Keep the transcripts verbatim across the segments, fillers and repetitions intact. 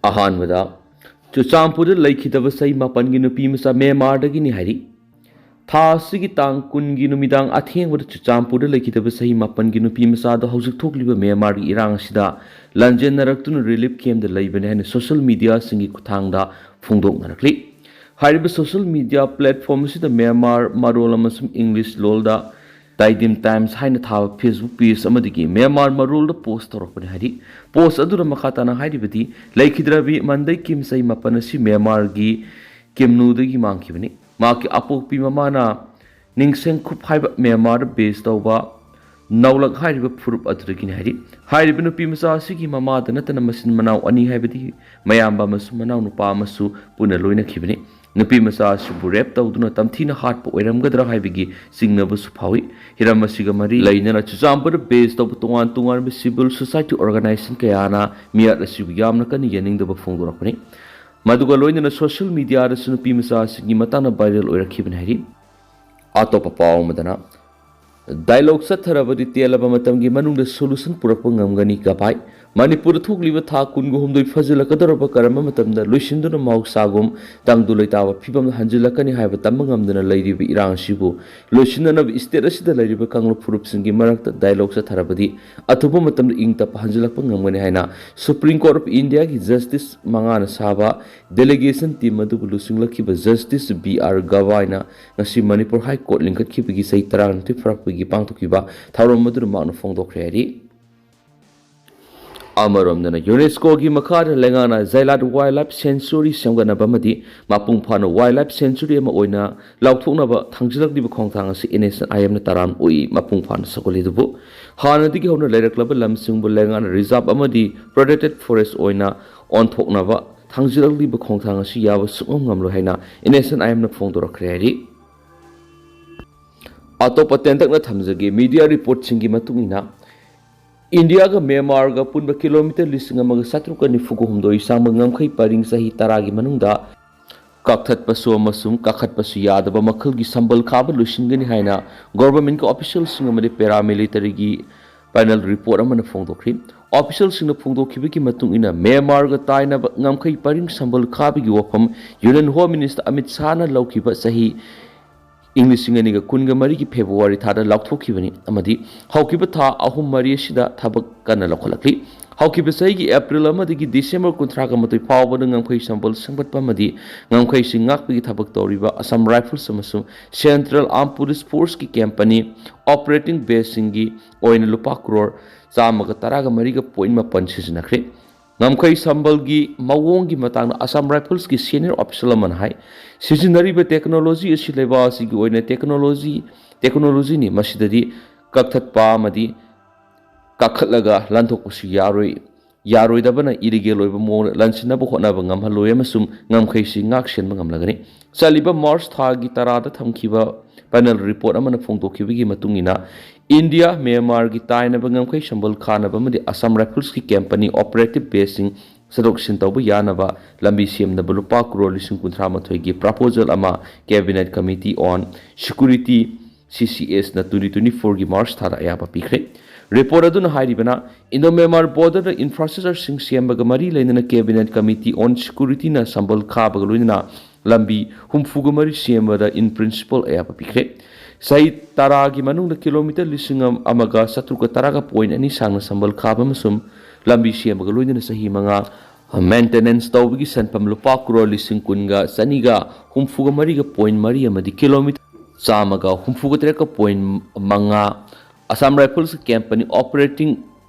ꯑꯍꯥꯟꯕꯗ, ꯆꯨꯔꯆꯥꯟꯄꯨꯔꯗ ꯂꯩꯈꯤꯗꯕ ꯆꯍꯤ ꯃꯥꯄꯟꯒꯤ ꯅꯨꯄꯤ ꯃꯆꯥ ꯃ꯭ꯌꯥꯟꯃꯥꯔꯗꯒꯤꯅꯤ ꯍꯥꯏꯔꯤ꯫ ꯊꯥ ꯑꯁꯤꯒꯤ ꯇꯥꯡ ꯀꯨꯟꯒꯤ ꯅꯨꯃꯤꯗꯥꯡ ꯑꯊꯦꯡꯕꯗ ꯆꯨꯔꯆꯥꯟꯄꯨꯔꯗ ꯂꯩꯈꯤꯗꯕ ꯆꯍꯤ ꯃꯥꯄꯟꯒꯤ ꯅꯨꯄꯤ ꯃꯆꯥꯗꯣ ꯍꯧꯖꯤꯛ ꯊꯣꯛꯂꯤꯕ ꯃ꯭ꯌꯥꯟꯃꯥꯔꯒꯤ ꯏꯔꯥꯡ ꯑꯁꯤꯗ ꯂꯥꯟꯖꯦꯟꯅꯔꯛꯇꯨꯅ ꯔꯤꯂꯤꯐ ꯀꯦꯝꯞꯇ ꯂꯩꯕꯅꯤ ꯍꯥꯏꯅ ꯁꯣꯁꯤꯌꯦꯜ ꯃꯤꯗꯤꯌꯥꯁꯤꯡꯒꯤ ꯈꯨꯠꯊꯥꯡꯗ ꯐꯣꯡꯗꯣꯛꯅꯔꯛꯂꯤ꯫ ꯍꯥꯏꯔꯤꯕ ꯁꯣꯁꯤꯌꯦꯜ ꯃꯤꯗꯤꯌꯥ ꯄ꯭ꯂꯦꯠꯐꯣꯝ ꯑꯁꯤꯗ ꯃ꯭ꯌꯥꯟꯃꯥꯔ ꯃꯔꯣꯜ ꯑꯃꯁꯨꯡ ꯏꯪꯂꯤꯁ ꯂꯣꯜꯗ ꯗꯥꯏꯗꯤꯝ ꯇꯥꯏꯝꯁ ꯍꯥꯏꯅ ꯊꯥꯕ ꯐꯦꯁꯕꯨꯛ ꯄꯦꯖ ꯑꯃꯗꯒꯤ ꯃ꯭ꯌꯥꯟꯃꯥꯔ ꯃꯔꯣꯜꯗ ꯄꯣꯁ ꯇꯧꯔꯛꯄꯅꯤ ꯍꯥꯏꯔꯤ꯫ ꯄꯣꯁ ꯑꯗꯨꯗ ꯃꯈꯥ ꯇꯥꯅ ꯍꯥꯏꯔꯤꯕꯗꯤ, ꯂꯩꯈꯤꯗ꯭ꯔꯕꯤ ꯃꯟꯗꯩ ꯀꯤꯝ ꯆꯍꯤ ꯃꯥꯄꯟ ꯑꯁꯤ ꯃ꯭ꯌꯥꯟꯃꯥꯔꯒꯤ ꯀꯤꯝꯅꯨꯗꯒꯤ ꯃꯥꯡꯈꯤꯕꯅꯤ꯫ ꯃꯍꯥꯛꯀꯤ ꯑꯄꯣꯛꯄꯤ ꯃꯃꯥꯅ ꯅꯤꯡꯁꯦꯡꯈꯨꯞ ꯍꯥꯏꯕ ꯃ꯭ꯌꯥꯟꯃꯥꯔꯗ ꯕꯦꯖ ꯇꯧꯕ ꯅꯥꯎꯂꯛ ꯍꯥꯏꯔꯤꯕ ꯐꯨꯔꯨꯞ ꯑꯗꯨꯗꯒꯤꯅꯤ ꯍꯥꯏꯔꯤ꯫ ꯍꯥꯏꯔꯤꯕ ꯅꯨꯄꯤ ꯃꯆꯥ ꯑꯁꯤꯒꯤ ꯃꯃꯥꯗ ꯅꯠꯇꯅ ꯃꯆꯤꯟ ꯃꯅꯥꯎ ꯑꯅꯤ, ꯍꯥꯏꯕꯗꯤ ꯃꯌꯥꯝꯕ ꯑꯃꯁꯨꯡ ꯃꯅꯥꯎꯅꯨꯄꯥ ꯑꯃꯁꯨ ꯄꯨꯟꯅ ꯂꯣꯏꯅꯈꯤꯕꯅꯤ꯫ ꯅꯨꯄꯤ ꯃꯆꯥ ꯑꯁꯤꯕꯨ ꯔꯦꯞ ꯇꯧꯗꯨꯅ ꯇꯝꯊꯤꯅ ꯍꯥꯠꯄ ꯑꯣꯏꯔꯝꯒꯗ꯭ꯔꯥ ꯍꯥꯏꯕꯒꯤ ꯆꯤꯡꯅꯕꯁꯨ ꯐꯥꯎꯏ꯫ ꯍꯤꯔꯝ ꯑꯁꯤꯒ ꯃꯔꯤ ꯂꯩꯅꯅ ꯆꯨꯔꯆꯥꯟꯄꯨꯔꯗ ꯕꯦꯖ ꯇꯧꯕ ꯇꯣꯉꯥꯟ ꯇꯣꯉꯥꯟꯕ ꯁꯤꯚꯤꯜ ꯁꯣꯁꯥꯏꯇꯤ ꯑꯣꯔꯒꯅꯥꯏꯖꯦꯁꯟ ꯀꯌꯥꯅ ꯃꯤꯍꯥꯠ ꯑꯁꯤꯕꯨ ꯌꯥꯝꯅ ꯀꯟꯅ ꯌꯥꯅꯤꯡꯗꯕ ꯐꯣꯡꯗꯣꯔꯛꯄꯅꯤ꯫ ꯃꯗꯨꯒ ꯂꯣꯏꯅꯅ ꯁꯣꯁꯤꯌꯦꯜ ꯃꯤꯗꯤꯌꯥꯗꯁꯨ ꯅꯨꯄꯤ ꯃꯆꯥ ꯑꯁꯤꯒꯤ ꯃꯇꯥꯡꯗ ꯚꯥꯏꯔꯦꯜ ꯑꯣꯏꯔꯛꯈꯤꯕꯅꯤ ꯍꯥꯏꯔꯤ꯫ ꯑꯇꯣꯞꯄ ꯄꯥꯎ ꯑꯃꯗꯅ, ꯗꯥꯏꯂꯣꯛ ꯆꯠꯊꯔꯕꯗꯤ ꯇꯦꯜꯂꯕ ꯃꯇꯝꯒꯤ ꯃꯅꯨꯡꯗ ꯁꯣꯂꯨꯁꯟ ꯄꯨꯔꯛꯄ ꯉꯝꯒꯅꯤ ꯒꯚꯥꯏ꯫ ꯃꯅꯤꯄꯨꯔꯗ ꯊꯣꯛꯂꯤꯕ ꯊꯥ ꯀꯨꯟꯒ ꯍꯨꯝꯗꯣꯏ ꯐꯥꯖꯤꯜꯂꯛꯀꯗꯧꯔꯕ ꯀꯔꯝꯕ ꯃꯇꯝꯗ ꯂꯣꯏꯁꯤꯟꯗꯨꯅ ꯃꯍꯧꯁꯥꯒꯨꯝ ꯇꯪꯗꯨ ꯂꯩꯇꯥꯕ ꯐꯤꯕꯝꯗ ꯍꯟꯖꯤꯜꯂꯛꯀꯅꯤ ꯍꯥꯏꯕ ꯇꯝꯕ ꯉꯝꯗꯅ ꯂꯩꯔꯤꯕ ꯏꯔꯥꯡ ꯑꯁꯤꯕꯨ ꯂꯣꯏꯁꯤꯟꯅꯅꯕ ꯏꯁꯇꯦꯠ ꯑꯁꯤꯗ ꯂꯩꯔꯤꯕ ꯀꯥꯡꯂꯨꯞ ꯐꯨꯔꯨꯞꯁꯤꯡꯒꯤ ꯃꯔꯛꯇ ꯗꯥꯏꯂꯣꯛ ꯆꯠꯊꯔꯕꯗꯤ ꯑꯊꯨꯕ ꯃꯇꯝꯗ ꯏꯪ ꯇꯞꯄ ꯍꯟꯖꯤꯜꯂꯛꯄ ꯉꯝꯒꯅꯤ ꯍꯥꯏꯅ ꯁꯨꯄ꯭ꯔꯤꯝ ꯀꯣꯔꯠ ꯑꯣꯐ ꯏꯟꯗꯤꯌꯥꯒꯤ ꯖꯁꯇꯤꯁ ꯃꯉꯥꯅ ꯁꯥꯕ ꯗꯦꯂꯤꯒꯦꯁꯟ ꯇꯤꯝ ꯑꯗꯨꯕꯨ ꯂꯨꯆꯤꯡꯂꯛꯈꯤꯕ ꯖꯁꯇꯤꯁ ꯕꯤ ꯑꯥꯔ ꯒꯚꯥꯏꯅ ꯉꯁꯤ ꯃꯅꯤꯄꯨꯔ ꯍꯥꯏ ꯀꯣꯔꯠ ꯂꯤꯡꯈꯠꯈꯤꯕꯒꯤ ꯆꯍꯤ ꯇꯔꯥꯅꯤꯊꯣꯏ ꯐꯥꯔꯛꯄꯒꯤ ꯄꯥꯡꯊꯣꯛꯈꯤꯕ ꯊꯧꯔꯝ ꯑꯗꯨꯗ ꯃꯍꯥꯛꯅ ꯐꯣꯡꯗꯣꯛꯈ꯭ꯔꯦ ꯍꯥꯏꯔꯤ꯫ ꯑꯃꯔꯣꯝꯗꯅ, ꯌꯨꯅꯦꯁꯀꯣꯒꯤ ꯃꯈꯥꯗ ꯂꯩꯉꯥꯛꯅ ꯖꯥꯏꯂꯥꯠ ꯋꯥꯏꯜ ꯂꯥꯏꯐ ꯁꯦꯟꯆꯨꯔꯤ ꯁꯦꯝꯒꯠꯅꯕ ꯑꯃꯗꯤ ꯃꯄꯨꯡ ꯐꯥꯅ ꯋꯥꯏꯜ ꯂꯥꯏꯐ ꯁꯦꯟꯆꯨꯔꯤ ꯑꯃ ꯑꯣꯏꯅ ꯂꯥꯎꯊꯣꯛꯅꯕ ꯊꯥꯡꯖꯤꯜꯂꯛꯂꯤꯕ ꯈꯣꯡꯊꯥꯡ ꯑꯁꯤ ꯑꯦꯟ ꯑꯦꯁ ꯑꯥꯏ ꯑꯦꯝꯅ ꯇꯔꯥꯝꯅ ꯑꯣꯛꯏ ꯃꯄꯨꯡ ꯐꯥꯅ ꯁꯧꯒꯠꯂꯤ꯫ ꯑꯗꯨꯕꯨ ꯍꯥꯟꯅꯗꯒꯤ ꯍꯧꯅ ꯂꯩꯔꯛꯂꯕ ꯂꯝꯁꯤꯡꯕꯨ ꯂꯩꯉꯥꯛꯅ ꯔꯤꯖꯥꯔꯚ ꯑꯃꯗꯤ ꯄ꯭ꯔꯣꯇꯦꯛꯇꯦꯗ ꯐꯣꯔꯦꯁ ꯑꯣꯏꯅ ꯑꯣꯟꯊꯣꯛꯅꯕ ꯊꯥꯡꯖꯤꯜꯂꯛꯂꯤꯕ ꯈꯣꯡꯊꯥꯡ ꯑꯁꯤ ꯌꯥꯕ ꯁꯨꯡꯉꯝ ꯉꯝꯂꯣꯏ ꯍꯥꯏꯅ ꯑꯦꯟ ꯑꯦꯁ ꯑꯦꯟ ꯑꯥꯏ ꯑꯦꯝꯅ ꯐꯣꯡꯗꯣꯔꯛꯈ꯭ꯔꯦ ꯍꯥꯏꯔꯤ꯫ ꯑꯇꯣꯞꯄ ꯇꯦꯟꯇꯛꯅ ꯊꯝꯖꯒꯦ꯫ ꯃꯤꯗꯤꯌꯥ ꯔꯤꯄꯣꯔꯠꯁꯤꯡꯒꯤ ꯃꯇꯨꯡ ꯏꯟꯅ, ꯏꯟꯗꯤꯌꯥꯒ ꯃ꯭ꯌꯥꯟꯃꯥꯔꯒ ꯄꯨꯟꯕ ꯀꯤꯂꯣꯃꯤꯇꯔ ꯂꯤꯁꯤꯡ ꯑꯃꯒ ꯆꯥꯇ꯭ꯔꯨꯛꯀ ꯅꯤꯐꯨꯒ ꯍꯨꯝꯗꯣꯏ ꯁꯥꯡꯕ ꯉꯝꯈꯩ ꯄꯔꯤꯡ ꯆꯍꯤ ꯇꯔꯥꯒꯤ ꯃꯅꯨꯡꯗ ꯀꯛꯊꯠꯄꯁꯨ ꯑꯃꯁꯨꯡ ꯀꯥꯈꯠꯄꯁꯨ ꯌꯥꯗꯕ ꯃꯈꯜꯒꯤ ꯁꯝꯕꯜ ꯈꯥꯕ ꯂꯣꯏꯁꯤꯟꯒꯅꯤ ꯍꯥꯏꯅ ꯒꯣꯚꯔꯟꯃꯦꯟꯠꯀꯤ ꯑꯣꯐꯤꯁꯤꯌꯦꯜꯁꯤꯡ ꯑꯃꯗꯤ ꯄꯦꯔꯥꯃꯤꯂꯤꯇꯔꯤꯒꯤ ꯄꯦꯅꯦꯜ ꯔꯤꯄꯣꯔꯠ ꯑꯃꯅ ꯐꯣꯡꯗꯣꯛꯈ꯭ꯔꯤ꯫ ꯑꯣꯐꯤꯁꯤꯌꯦꯜꯁꯤꯡꯅ ꯐꯣꯡꯗꯣꯛꯈꯤꯕꯒꯤ ꯃꯇꯨꯡ ꯏꯟꯅ, ꯃ꯭ꯌꯥꯟꯃꯥꯔꯒ ꯇꯥꯏꯅꯕ ꯉꯝꯈꯩ ꯄꯔꯤꯡ ꯁꯝꯕꯜ ꯈꯥꯕꯒꯤ ꯋꯥꯐꯝ Union Home Minister ꯑꯃꯤꯠ ꯁꯥꯍꯅ ꯂꯧꯈꯤꯕ ꯆꯍꯤ ꯏꯪ ꯂꯤꯁꯤꯡ ꯑꯅꯤꯒ ꯀꯨꯟꯒ ꯃꯔꯤꯒꯤ ꯐꯦꯕ꯭ꯔꯨꯋꯥꯔꯤ ꯊꯥꯗ ꯂꯥꯎꯊꯣꯛꯈꯤꯕꯅꯤ ꯑꯃꯗꯤ ꯍꯧꯈꯤꯕ ꯊꯥ ꯑꯍꯨꯝ ꯃꯔꯤ ꯑꯁꯤꯗ ꯊꯕꯛ ꯀꯟꯅ ꯂꯧꯈꯠꯂꯛꯂꯤ꯫ ꯍꯧꯈꯤꯕ ꯆꯍꯤꯒꯤ ꯑꯦꯄ꯭ꯔꯤꯜ ꯑꯃꯗꯒꯤ ꯗꯤꯁꯦꯝꯕꯔ ꯀꯨꯟꯊ꯭ꯔꯥꯒ ꯃꯥꯊꯣꯏ ꯐꯥꯎꯕꯗ ꯉꯝꯈꯩ ꯁꯝꯕꯜ ꯁꯦꯝꯒꯠꯄ ꯑꯃꯗꯤ ꯉꯝꯈꯩꯁꯤꯡ ꯉꯥꯛꯄꯒꯤ ꯊꯕꯛ ꯇꯧꯔꯤꯕ Assam Rifles ꯑꯃꯁꯨꯡ Central Armed Police Forceꯀꯤ ꯀꯝꯄꯅꯤ ꯑꯣꯄꯔꯦꯇꯤꯡ ꯕꯦꯁꯁꯤꯡꯒꯤ ꯑꯣꯏꯅ ꯂꯨꯄꯥ ꯀ꯭ꯔꯣꯔ ꯆꯥꯝꯃꯒ ꯇꯔꯥꯒ ꯃꯔꯤꯒ ꯄꯣꯏꯟ ꯃꯥꯄꯟ ꯁꯤꯖꯤꯟꯅꯈ꯭ꯔꯦ꯫ ꯉꯝꯈꯩ ꯁꯝꯕꯜꯒꯤ ꯃꯑꯣꯡꯒꯤ ꯃꯇꯥꯡꯗ Assam Riflesꯀꯤ senior official ꯑꯃꯅ ꯍꯥꯏ, ꯁꯤꯖꯤꯟꯅꯔꯤꯕ technology ꯑꯁꯤ ꯂꯩꯕꯥꯛ ꯑꯁꯤꯒꯤ ꯑꯣꯏꯅ technology, technologyꯅꯤ꯫ ꯃꯁꯤꯗꯗꯤ ꯀꯛꯊꯠꯄ ꯑꯃꯗꯤ ꯀꯥꯈꯠꯂꯒ ꯂꯥꯟꯊꯣꯛꯄꯁꯨ ꯌꯥꯔꯣꯏ, ꯌꯥꯔꯣꯏꯗꯕꯅ illegal ꯑꯣꯏꯕ ꯃꯑꯣꯡꯗ ꯂꯥꯟꯁꯤꯟꯅꯕ ꯍꯣꯠꯅꯕ ꯉꯝꯍꯜꯂꯣꯏ ꯑꯃꯁꯨꯡ ꯉꯝꯈꯩꯁꯤ ꯉꯥꯛ ꯁꯦꯟꯕ ꯉꯝꯂꯒꯅꯤ꯫ ꯆꯠꯂꯤꯕ ꯃꯥꯔꯆ ꯊꯥꯒꯤ ꯇꯔꯥꯗ ꯊꯝꯈꯤꯕ panel report ꯑꯃꯅ ꯐꯣꯡꯗꯣꯛꯈꯤꯕꯒꯤ ꯃꯇꯨꯡ ꯏꯟꯅ, ꯏꯟꯗꯤꯌꯥ ꯃ꯭ꯌꯥꯟꯃꯥꯔꯒꯤ ꯇꯥꯏꯅꯕ ꯉꯝꯈꯩ ꯁꯝꯕꯜ ꯈꯥꯅꯕ ꯑꯃꯗꯤ Assam Riflesꯀꯤ ꯀꯝꯄꯅꯤ operative baseꯁꯤꯡ ꯆꯠꯊꯣꯛ ꯆꯠꯁꯤꯟ ꯇꯧꯕ ꯌꯥꯅꯕ ꯂꯝꯕꯤ ꯁꯦꯝꯅꯕ ꯂꯨꯄꯥ ꯀ꯭ꯔꯣꯔ ꯂꯤꯁꯤꯡ ꯀꯨꯟꯊ꯭ꯔꯥ ꯃꯥꯊꯣꯏꯒꯤ proposal ꯑꯃ Cabinet Committee on Security, CCSꯅ twenty twenty-fourꯒꯤ ꯃꯥꯔꯆ ꯊꯥꯗ ꯑꯌꯥꯕ ꯄꯤꯈ꯭ꯔꯦ꯫ Report ꯑꯗꯨꯅ ꯍꯥꯏꯔꯤꯕꯅ, Indo-Myanmar borderꯗ infrastructureꯁꯤꯡ ꯁꯦꯝꯕꯒ ꯃꯔꯤ ꯂꯩꯅꯅ Cabinet Committee on Securityꯅ ꯁꯝꯕꯜ ꯈꯥꯕꯒ ꯂꯣꯏꯅꯅ ꯂꯝꯕꯤ ꯍꯨꯝꯐꯨꯒ ꯃꯔꯤ ꯁꯦꯝꯕꯗ in principle ꯑꯌꯥꯕ ꯄꯤꯈ꯭ꯔꯦ꯫ ꯆꯍꯤ ꯇꯔꯥꯒꯤ ꯃꯅꯨꯡꯗ ꯀꯤꯂꯣꯃꯤꯇꯔ ꯂꯤꯁꯤꯡ ꯑꯃꯒ ꯆꯥꯇ꯭ꯔꯨꯛꯀ ꯇꯔꯥꯒ ꯄꯣꯏꯟ ꯑꯅꯤ ꯁꯥꯡꯅ ꯁꯝꯕꯜ ꯈꯥꯕ ꯑꯃꯁꯨꯡ ꯂꯝꯕꯤ ꯁꯦꯝꯕꯒ ꯂꯣꯏꯅꯅ ꯆꯍꯤ ꯃꯉꯥ maintenance ꯇꯧꯕꯒꯤ ꯁꯦꯟꯐꯝ ꯂꯨꯄꯥ ꯀ꯭ꯔꯣꯔ ꯂꯤꯁꯤꯡ ꯀꯨꯟꯒ ꯆꯅꯤꯒ ꯍꯨꯝꯐꯨꯒ ꯃꯔꯤꯒ ꯄꯣꯏꯟ ꯃꯔꯤ ꯑꯃꯗꯤ ꯀꯤꯂꯣꯃꯤꯇꯔ ꯆꯥꯝꯃꯒ ꯍꯨꯝꯐꯨꯒ ꯇꯔꯦꯠꯀ ꯄꯣꯏꯟ ꯃꯉꯥ, Assam Rifles ꯀꯝꯄꯅꯤ operating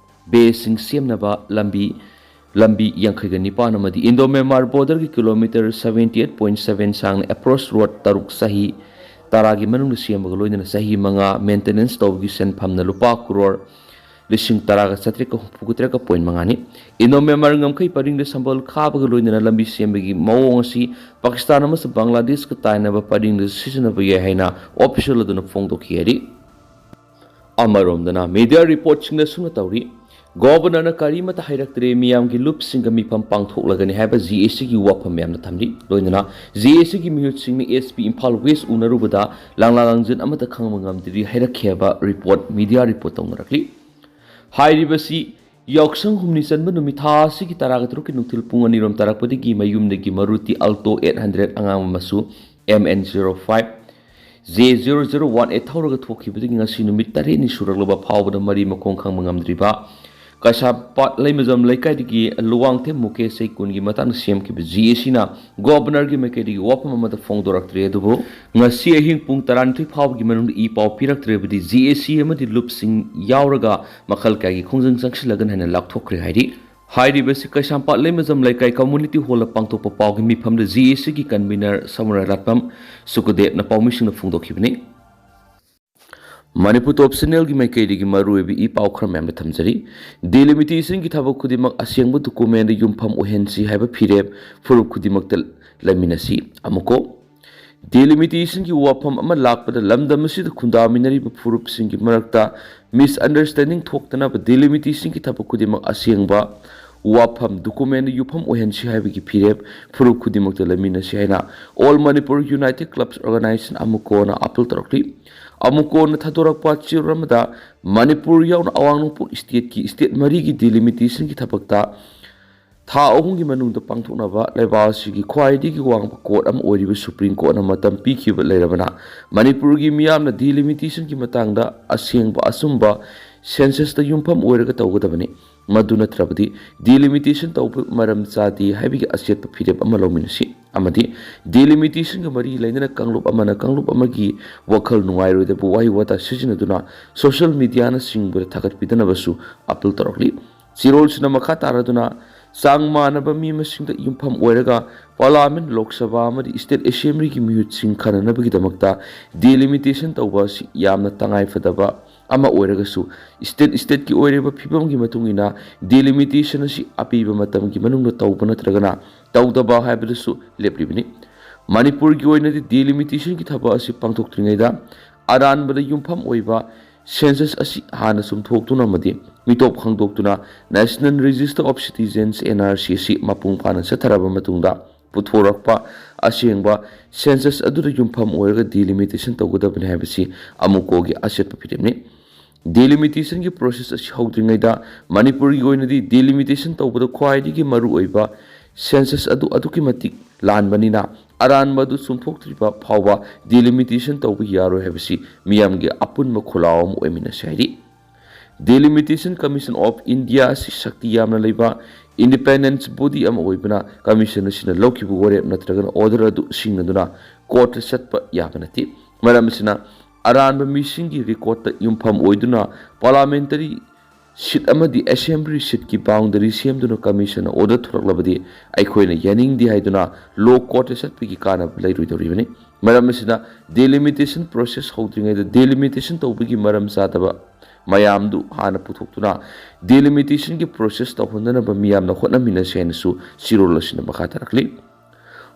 baseꯁꯤꯡ ꯁꯦꯝꯅꯕ ꯂꯝꯕꯤ, ꯂꯝꯕꯤ ꯌꯥꯡꯈꯩꯒ ꯅꯤꯄꯥꯟ ꯑꯃꯗꯤ Indo-Myanmar borderꯒꯤ kilometre seventy eight point seven ꯁꯥꯡꯅ approach road ꯇꯔꯨꯛ ꯆꯍꯤ ꯇꯔꯥꯒꯤ ꯃꯅꯨꯡꯗ ꯁꯦꯝꯕꯒ ꯂꯣꯏꯅꯅ ꯆꯍꯤ ꯃꯉꯥ maintenance ꯇꯧꯕꯒꯤ ꯁꯦꯟꯐꯝꯅ ꯂꯨꯄꯥ ꯀ꯭ꯔꯣꯔ ꯂꯤꯁꯤꯡ ꯇꯔꯥꯒ ꯆꯥꯇ꯭ꯔꯦꯠꯀ ꯍꯨꯝꯐꯨꯒ ꯇꯔꯦꯠꯀ ꯄꯣꯏꯟ ꯃꯉꯥꯅꯤ꯫ Indo-Myanmar ꯉꯝꯈꯩ ꯄꯔꯤꯡꯗ ꯁꯝꯕꯜ ꯈꯥꯕꯒ ꯂꯣꯏꯅꯅ ꯂꯝꯕꯤ ꯁꯦꯝꯕꯒꯤ ꯃꯑꯣꯡ ꯑꯁꯤ ꯄꯥꯀꯤꯁꯇꯥꯟ ꯑꯃꯁꯨꯡ ꯕꯪꯒ꯭ꯂꯥꯗꯦꯁꯀ ꯇꯥꯏꯅꯕ ꯄꯔꯤꯡꯗꯁꯨ ꯁꯤꯖꯤꯟꯅꯕ ꯌꯥꯏ ꯍꯥꯏꯅ official ꯑꯗꯨꯅ ꯐꯣꯡꯗꯣꯛꯈꯤ ꯍꯥꯏꯔꯤ꯫ ꯑꯃꯔꯣꯝꯗꯅ media reportꯁꯤꯡꯅ ꯁꯨꯝꯅ ꯇꯧꯔꯤ, ꯒꯣꯕꯔꯅꯔꯅ ꯀꯔꯤꯃꯠꯇ ꯍꯥꯏꯔꯛꯇ꯭ꯔꯦ, ꯃꯤꯌꯥꯝꯒꯤ ꯂꯨꯞꯁꯤꯡꯒ ꯃꯤꯐꯝ ꯄꯥꯡꯊꯣꯛꯂꯒꯅꯤ ꯍꯥꯏꯕ GACꯒꯤ ꯋꯥꯐꯝ ꯃꯌꯥꯝꯅ ꯊꯝꯂꯤ꯫ ꯂꯣꯏꯅꯅ GACꯒꯤ ꯃꯤꯍꯨꯠꯁꯤꯡꯅ SP ꯏꯝꯐꯥꯜ West ꯎꯅꯔꯨꯕꯗ ꯂꯥꯡꯂꯥ ꯂꯥꯡꯖꯟ ꯑꯃꯠꯇ ꯈꯪꯕ ꯉꯝꯗ꯭ꯔꯤ ꯍꯥꯏꯔꯛꯈꯤ ꯍꯥꯏꯕ report, media report ꯇꯧꯅꯔꯛꯂꯤ꯫ ꯍꯥꯏꯔꯤꯕꯁꯤ ꯌꯥꯎꯁꯪ ꯍꯨꯝꯅꯤ ꯆꯟꯕ ꯅꯨꯃꯤꯠ ꯊꯥ ꯑꯁꯤꯒꯤ ꯇꯔꯥꯒ ꯇꯔꯨꯛꯀꯤ ꯅꯨꯡꯊꯤꯜ ꯄꯨꯡ ꯑꯅꯤꯔꯣꯝ ꯇꯥꯔꯛꯄꯗꯒꯤ ꯃꯌꯨꯝꯗꯒꯤ ꯃꯔꯨꯇꯤ ꯑꯜꯇꯣ ꯑꯦꯠ ꯍꯟꯗ꯭ꯔꯦꯠ ꯑꯉꯥꯡꯕ ꯃꯆꯨ M N zero five J zero zero one eight ꯊꯧꯔꯒ ꯊꯣꯛꯈꯤꯕꯗꯒꯤ ꯉꯁꯤ ꯅꯨꯃꯤꯠ ꯇꯔꯦꯠꯅꯤ ꯁꯨꯔꯛꯂꯕ ꯐꯥꯎꯕꯗ ꯃꯔꯤ ꯃꯈꯣꯡ ꯈꯪꯕ ꯉꯝꯗ꯭ꯔꯤꯕ ꯀꯩꯁꯥꯝꯄꯥꯠ ꯂꯩꯃꯖꯝ ꯂꯩꯀꯥꯏꯗꯒꯤ ꯂꯨꯋꯥꯡꯊꯦꯝ ꯃꯨꯀꯦꯁ ꯆꯍꯤ ꯀꯨꯟꯒꯤ ꯃꯇꯥꯡꯗ ꯁꯦꯝꯈꯤꯕ ꯖꯤ ꯑꯦ ꯁꯤꯅ ꯒꯣꯕꯔꯅꯔꯒꯤ ꯃꯥꯏꯀꯩꯗꯒꯤ ꯋꯥꯐꯝ ꯑꯃꯠꯇ ꯐꯣꯡꯗꯣꯔꯛꯇ꯭ꯔꯤ꯫ ꯑꯗꯨꯕꯨ ꯉꯁꯤ ꯑꯍꯤꯡ ꯄꯨꯡ ꯇꯔꯥꯅꯤꯊꯣꯏ ꯐꯥꯎꯕꯒꯤ ꯃꯅꯨꯡꯗ ꯏ ꯄꯥꯎ ꯄꯤꯔꯛꯇ꯭ꯔꯕꯗꯤ ꯖꯤ ꯑꯦ ꯁꯤ ꯑꯃꯗꯤ ꯂꯨꯞꯁꯤꯡ ꯌꯥꯎꯔꯒ ꯃꯈꯜ ꯀꯌꯥꯒꯤ ꯈꯣꯡꯖꯪ ꯆꯪꯁꯤꯜꯂꯒꯅꯤ ꯍꯥꯏꯅ ꯂꯥꯎꯊꯣꯛꯈ꯭ꯔꯦ ꯍꯥꯏꯔꯤ꯫ ꯍꯥꯏꯔꯤꯕꯁꯤ ꯀꯩꯁꯥꯝꯄꯥꯠ ꯂꯩꯃꯖꯝ ꯂꯩꯀꯥꯏ ꯀꯝꯃꯨꯅꯤꯇꯤ ꯍꯣꯜꯗ ꯄꯥꯡꯊꯣꯛꯄ ꯄꯥꯎꯒꯤ ꯃꯤꯐꯝꯗ ꯖꯤ ꯑꯦ ꯁꯤꯒꯤ ꯀꯟꯚꯤꯅꯔ ꯁꯃꯨꯔꯥꯏ ꯂꯥꯠꯄꯝ ꯁꯨꯀꯗꯦꯕꯅ ꯄꯥꯎꯃꯤꯁꯤꯡꯗ ꯐꯣꯡꯗꯣꯛꯈꯤꯕꯅꯤ꯫ ꯃꯅꯤꯄꯨꯔ ꯇꯣꯞ ꯆꯦꯅꯦꯜꯒꯤ ꯃꯥꯏꯀꯩꯗꯒꯤ ꯃꯔꯨꯑꯣꯏꯕ ꯏ ꯄꯥꯎ ꯈꯔ ꯃꯌꯥꯝꯗ ꯊꯝꯖꯔꯤ꯫ ꯗꯤꯂꯤꯃꯤꯇꯦꯁꯟꯒꯤ ꯊꯕꯛ ꯈꯨꯗꯤꯡꯃꯛ ꯑꯁꯦꯡꯕ ꯗꯣꯀꯨꯃꯦꯟꯗ ꯌꯨꯝꯐꯝ ꯑꯣꯏꯍꯟꯁꯤ ꯍꯥꯏꯕ ꯐꯤꯔꯦꯞ ꯐꯨꯔꯨꯞ ꯈꯨꯗꯤꯡꯃꯛꯇ ꯂꯩꯃꯤꯟꯅꯁꯤ꯫ ꯑꯃꯨꯛꯀꯣ, ꯗꯤꯂꯤꯃꯤꯇꯦꯁꯟꯒꯤ ꯋꯥꯐꯝ ꯑꯃ ꯂꯥꯛꯄꯗ ꯂꯝꯗꯝ ꯑꯁꯤꯗ ꯈꯨꯟꯗꯥꯃꯤꯟꯅꯔꯤꯕ ꯐꯨꯔꯨꯞꯁꯤꯡꯒꯤ ꯃꯔꯛꯇ ꯃꯤꯁꯑꯟꯗꯔꯁꯇꯦꯟꯗꯤꯡ ꯊꯣꯛꯇꯅꯕ ꯗꯤꯂꯤꯃꯤꯇꯦꯁꯟꯒꯤ ꯊꯕꯛ ꯈꯨꯗꯤꯡꯃꯛ ꯑꯁꯦꯡꯕ ꯋꯥꯐꯝ ꯗꯣꯀꯨꯃꯦꯟꯗ ꯌꯨꯝꯐꯝ ꯑꯣꯏꯍꯟꯁꯤ ꯍꯥꯏꯕꯒꯤ ꯐꯤꯔꯦꯞ ꯐꯨꯔꯨꯞ ꯈꯨꯗꯤꯡꯃꯛꯇ ꯂꯩꯃꯤꯟꯅꯁꯤ ꯍꯥꯏꯅ all Manipur united clubs organisation ꯑꯃꯨꯀꯣꯅ ꯑꯥꯄꯤꯜ ꯇꯧꯔꯛꯂꯤ꯫ ꯑꯃꯨꯀꯣꯅ ꯊꯥꯗꯣꯔꯛꯄ ꯆꯦꯔꯣꯜ ꯑꯃꯗ ꯃꯅꯤꯄꯨꯔ ꯌꯥꯎꯅ ꯑꯋꯥꯡ ꯅꯣꯡꯄꯣꯛ ꯁ꯭ꯇꯦꯠꯀꯤ ꯁ꯭ꯇꯦꯠ ꯃꯔꯤꯒꯤ ꯗꯤꯂꯤꯃꯤꯇꯦꯁꯟꯒꯤ ꯊꯕꯛꯇ ꯊꯥ ꯑꯍꯨꯝꯒꯤ ꯃꯅꯨꯡꯗ ꯄꯥꯡꯊꯣꯛꯅꯕ ꯂꯩꯕꯥꯛ ꯑꯁꯤꯒꯤ ꯈ꯭ꯋꯥꯏꯗꯒꯤ ꯋꯥꯡꯕ ꯀꯣꯔꯠ ꯑꯃ ꯑꯣꯏꯔꯤꯕ ꯁꯨꯄ꯭ꯔꯤꯝ ꯀꯣꯔꯠꯅ ꯃꯇꯝ ꯄꯤꯈꯤꯕ ꯂꯩꯔꯕꯅ ꯃꯅꯤꯄꯨꯔꯒꯤ ꯃꯤꯌꯥꯝꯅ ꯗꯤꯂꯤꯃꯤꯇꯦꯁꯟꯒꯤ ꯃꯇꯥꯡꯗ ꯑꯁꯦꯡꯕ ꯑꯆꯨꯝꯕ ꯁꯦꯟꯁꯁꯇ ꯌꯨꯝꯐꯝ ꯑꯣꯏꯔꯒ ꯇꯧꯒꯗꯕꯅꯤ꯫ ꯃꯗꯨ ꯅꯠꯇ꯭ꯔꯕꯗꯤ ꯗꯤꯂꯤꯃꯤꯇꯦꯁꯟ ꯇꯧꯕ ꯃꯔꯝ ꯆꯥꯗꯦ ꯍꯥꯏꯕꯒꯤ ꯑꯆꯦꯠꯄ ꯐꯤꯔꯦꯞ ꯑꯃ ꯂꯧꯃꯤꯟꯅꯁꯤ ꯑꯃꯗꯤ ꯗꯤꯂꯤꯃꯤꯇꯦꯁꯟꯒ ꯃꯔꯤ ꯂꯩꯅꯅ ꯀꯥꯡꯂꯨꯞ ꯑꯃꯅ ꯀꯥꯡꯂꯨꯞ ꯑꯃꯒꯤ ꯋꯥꯈꯜ ꯅꯨꯡꯉꯥꯏꯔꯣꯏꯗꯕ ꯋꯥꯍꯩ ꯋꯥꯇꯥ ꯁꯤꯖꯤꯟꯅꯗꯨꯅ ꯁꯣꯁꯤꯌꯦꯜ ꯃꯤꯗꯤꯌꯥꯅꯆꯤꯡꯕꯗ ꯊꯥꯒꯠꯄꯤꯗꯅꯕꯁꯨ ꯑꯥꯄꯤꯜ ꯇꯧꯔꯛꯂꯤ꯫ ꯆꯦꯔꯣꯜꯁꯤꯅ ꯃꯈꯥ ꯇꯥꯔꯗꯨꯅ ꯆꯥꯡ ꯃꯥꯟꯅꯕ ꯃꯤ ꯃꯁꯤꯡꯗ ꯌꯨꯝꯐꯝ ꯑꯣꯏꯔꯒ ꯄꯥꯔꯂꯥꯃꯦꯟ, ꯂꯣꯛ ꯁꯚꯥ ꯑꯃꯗꯤ ꯁ꯭ꯇꯦꯠ ꯑꯦꯁꯦꯝꯕ꯭ꯂꯤꯒꯤ ꯃꯤꯍꯨꯠꯁꯤꯡ ꯈꯟꯅꯅꯕꯒꯤꯗꯃꯛꯇ ꯗꯤꯂꯤꯃꯤꯇꯦꯁꯟ ꯇꯧꯕ ꯑꯁꯤ ꯌꯥꯝꯅ ꯇꯉꯥꯏꯐꯗꯕ ꯑꯃ ꯑꯣꯏꯔꯒꯁꯨ ꯁ꯭ꯇꯦꯠ ꯁ꯭ꯇꯦꯠꯀꯤ ꯑꯣꯏꯔꯤꯕ ꯐꯤꯕꯝꯒꯤ ꯃꯇꯨꯡ ꯏꯟꯅ ꯗꯤꯂꯤꯃꯤꯇꯦꯁꯟ ꯑꯁꯤ ꯑꯄꯤꯕ ꯃꯇꯝꯒꯤ ꯃꯅꯨꯡꯗ ꯇꯧꯕ ꯅꯠꯇ꯭ꯔꯒꯅ ꯇꯧꯗꯕ ꯍꯥꯏꯕꯗꯨꯁꯨ ꯂꯦꯞꯂꯤꯕꯅꯤ꯫ ꯃꯅꯤꯄꯨꯔꯒꯤ ꯑꯣꯏꯅꯗꯤ ꯗꯤꯂꯤꯃꯤꯇꯦꯁꯟꯒꯤ ꯊꯕꯛ ꯑꯁꯤ ꯄꯥꯡꯊꯣꯛꯇ꯭ꯔꯤꯉꯩꯗ ꯑꯔꯥꯟꯕꯗ ꯌꯨꯝꯐꯝ ꯑꯣꯏꯕ ꯁꯦꯟꯁꯁ ꯑꯁꯤ ꯍꯥꯟꯅ ꯆꯨꯝꯊꯣꯛꯇꯨꯅ ꯑꯃꯗꯤ ꯃꯤꯇꯣꯞ ꯈꯪꯗꯣꯛꯇꯨꯅ National Register of Citizens, N R C, ꯑꯁꯤ ꯃꯄꯨꯡ ꯐꯥꯅ ꯆꯠꯊꯔꯕ ꯃꯇꯨꯡꯗ ꯄꯨꯊꯣꯔꯛꯄ ꯑꯁꯦꯡꯕ ꯁꯦꯟꯁꯁ ꯑꯗꯨꯗ ꯌꯨꯝꯐꯝ ꯑꯣꯏꯔꯒ ꯗꯤꯂꯤꯃꯤꯇꯦꯁꯟ ꯇꯧꯒꯗꯕꯅꯤ ꯍꯥꯏꯕꯁꯤ ꯑꯃꯨꯀꯣꯒꯤ ꯑꯆꯦꯠꯄ ꯐꯤꯔꯦꯞꯅꯤ꯫ Delimitationꯒꯤ process ꯑꯁꯤ ꯍꯧꯗ꯭ꯔꯤꯉꯩꯗ ꯃꯅꯤꯄꯨꯔꯒꯤ ꯑꯣꯏꯅꯗꯤ delimitation ꯇꯧꯕꯗ ꯈ꯭ꯋꯥꯏꯗꯒꯤ ꯃꯔꯨꯑꯣꯏꯕ census ꯑꯗꯨ ꯑꯗꯨꯛꯀꯤ ꯃꯇꯤꯛ ꯂꯥꯟꯕꯅꯤꯅ, ꯑꯔꯥꯟꯕ ꯑꯗꯨ ꯆꯨꯝꯊꯣꯛꯇ꯭ꯔꯤꯕ ꯐꯥꯎꯕ delimitation ꯇꯧꯕ ꯌꯥꯔꯣꯏ ꯍꯥꯏꯕꯁꯤ ꯃꯤꯌꯥꯝꯒꯤ ꯑꯄꯨꯟꯕ ꯈꯣꯜꯂꯥꯎ ꯑꯃ ꯑꯣꯏꯃꯤꯟꯅꯁꯤ ꯍꯥꯏꯔꯤ꯫ Delimitation Commission of India ꯑꯁꯤ ꯁꯛꯇꯤ ꯌꯥꯝꯅ ꯂꯩꯕ independence body ꯑꯃ ꯑꯣꯏꯕꯅ, commission ꯑꯁꯤꯅ ꯂꯧꯈꯤꯕ ꯋꯥꯔꯦꯞ ꯅꯠꯇ꯭ꯔꯒꯅ order ꯑꯗꯨ ꯁꯤꯡꯅꯗꯨꯅ courtꯇ ꯆꯠꯄ ꯌꯥꯕ ꯅꯠꯇꯦ꯫ ꯃꯔꯝ ꯑꯁꯤꯅ, ꯑꯔꯥꯟꯕ ꯃꯤꯁꯤꯡꯒꯤ recordꯇ ꯌꯨꯝꯐꯝ ꯑꯣꯏꯗꯨꯅ parliamentary seat ꯑꯃꯗꯤ assembly seatꯀꯤ boundary ꯁꯦꯝꯗꯨꯅ commissionꯅ order ꯊꯣꯛꯂꯛꯂꯕꯗꯤ ꯑꯩꯈꯣꯏꯅ ꯌꯥꯅꯤꯡꯗꯦ ꯍꯥꯏꯗꯨꯅ law courtꯇ ꯆꯠꯄꯒꯤ ꯀꯥꯟꯅꯕ ꯂꯩꯔꯣꯏꯗꯧꯔꯤꯕꯅꯤ꯫ ꯃꯔꯝ ꯑꯁꯤꯅ, delimitation process ꯍꯧꯗ꯭ꯔꯤꯉꯩꯗ delimitation ꯇꯧꯕꯒꯤ ꯃꯔꯝ ꯆꯥꯗꯕ ꯃꯌꯥꯝꯗꯨ ꯍꯥꯟꯅ ꯄꯨꯊꯣꯛꯇꯨꯅ delimitationꯒꯤ process ꯇꯧꯍꯟꯅꯅꯕ ꯃꯤꯌꯥꯝꯅ ꯍꯣꯠꯅꯃꯤꯟꯅꯁꯤ ꯍꯥꯏꯅꯁꯨ ꯆꯦꯔꯣꯜ ꯑꯁꯤꯅ ꯃꯈꯥ ꯇꯥꯔꯛꯂꯤ꯫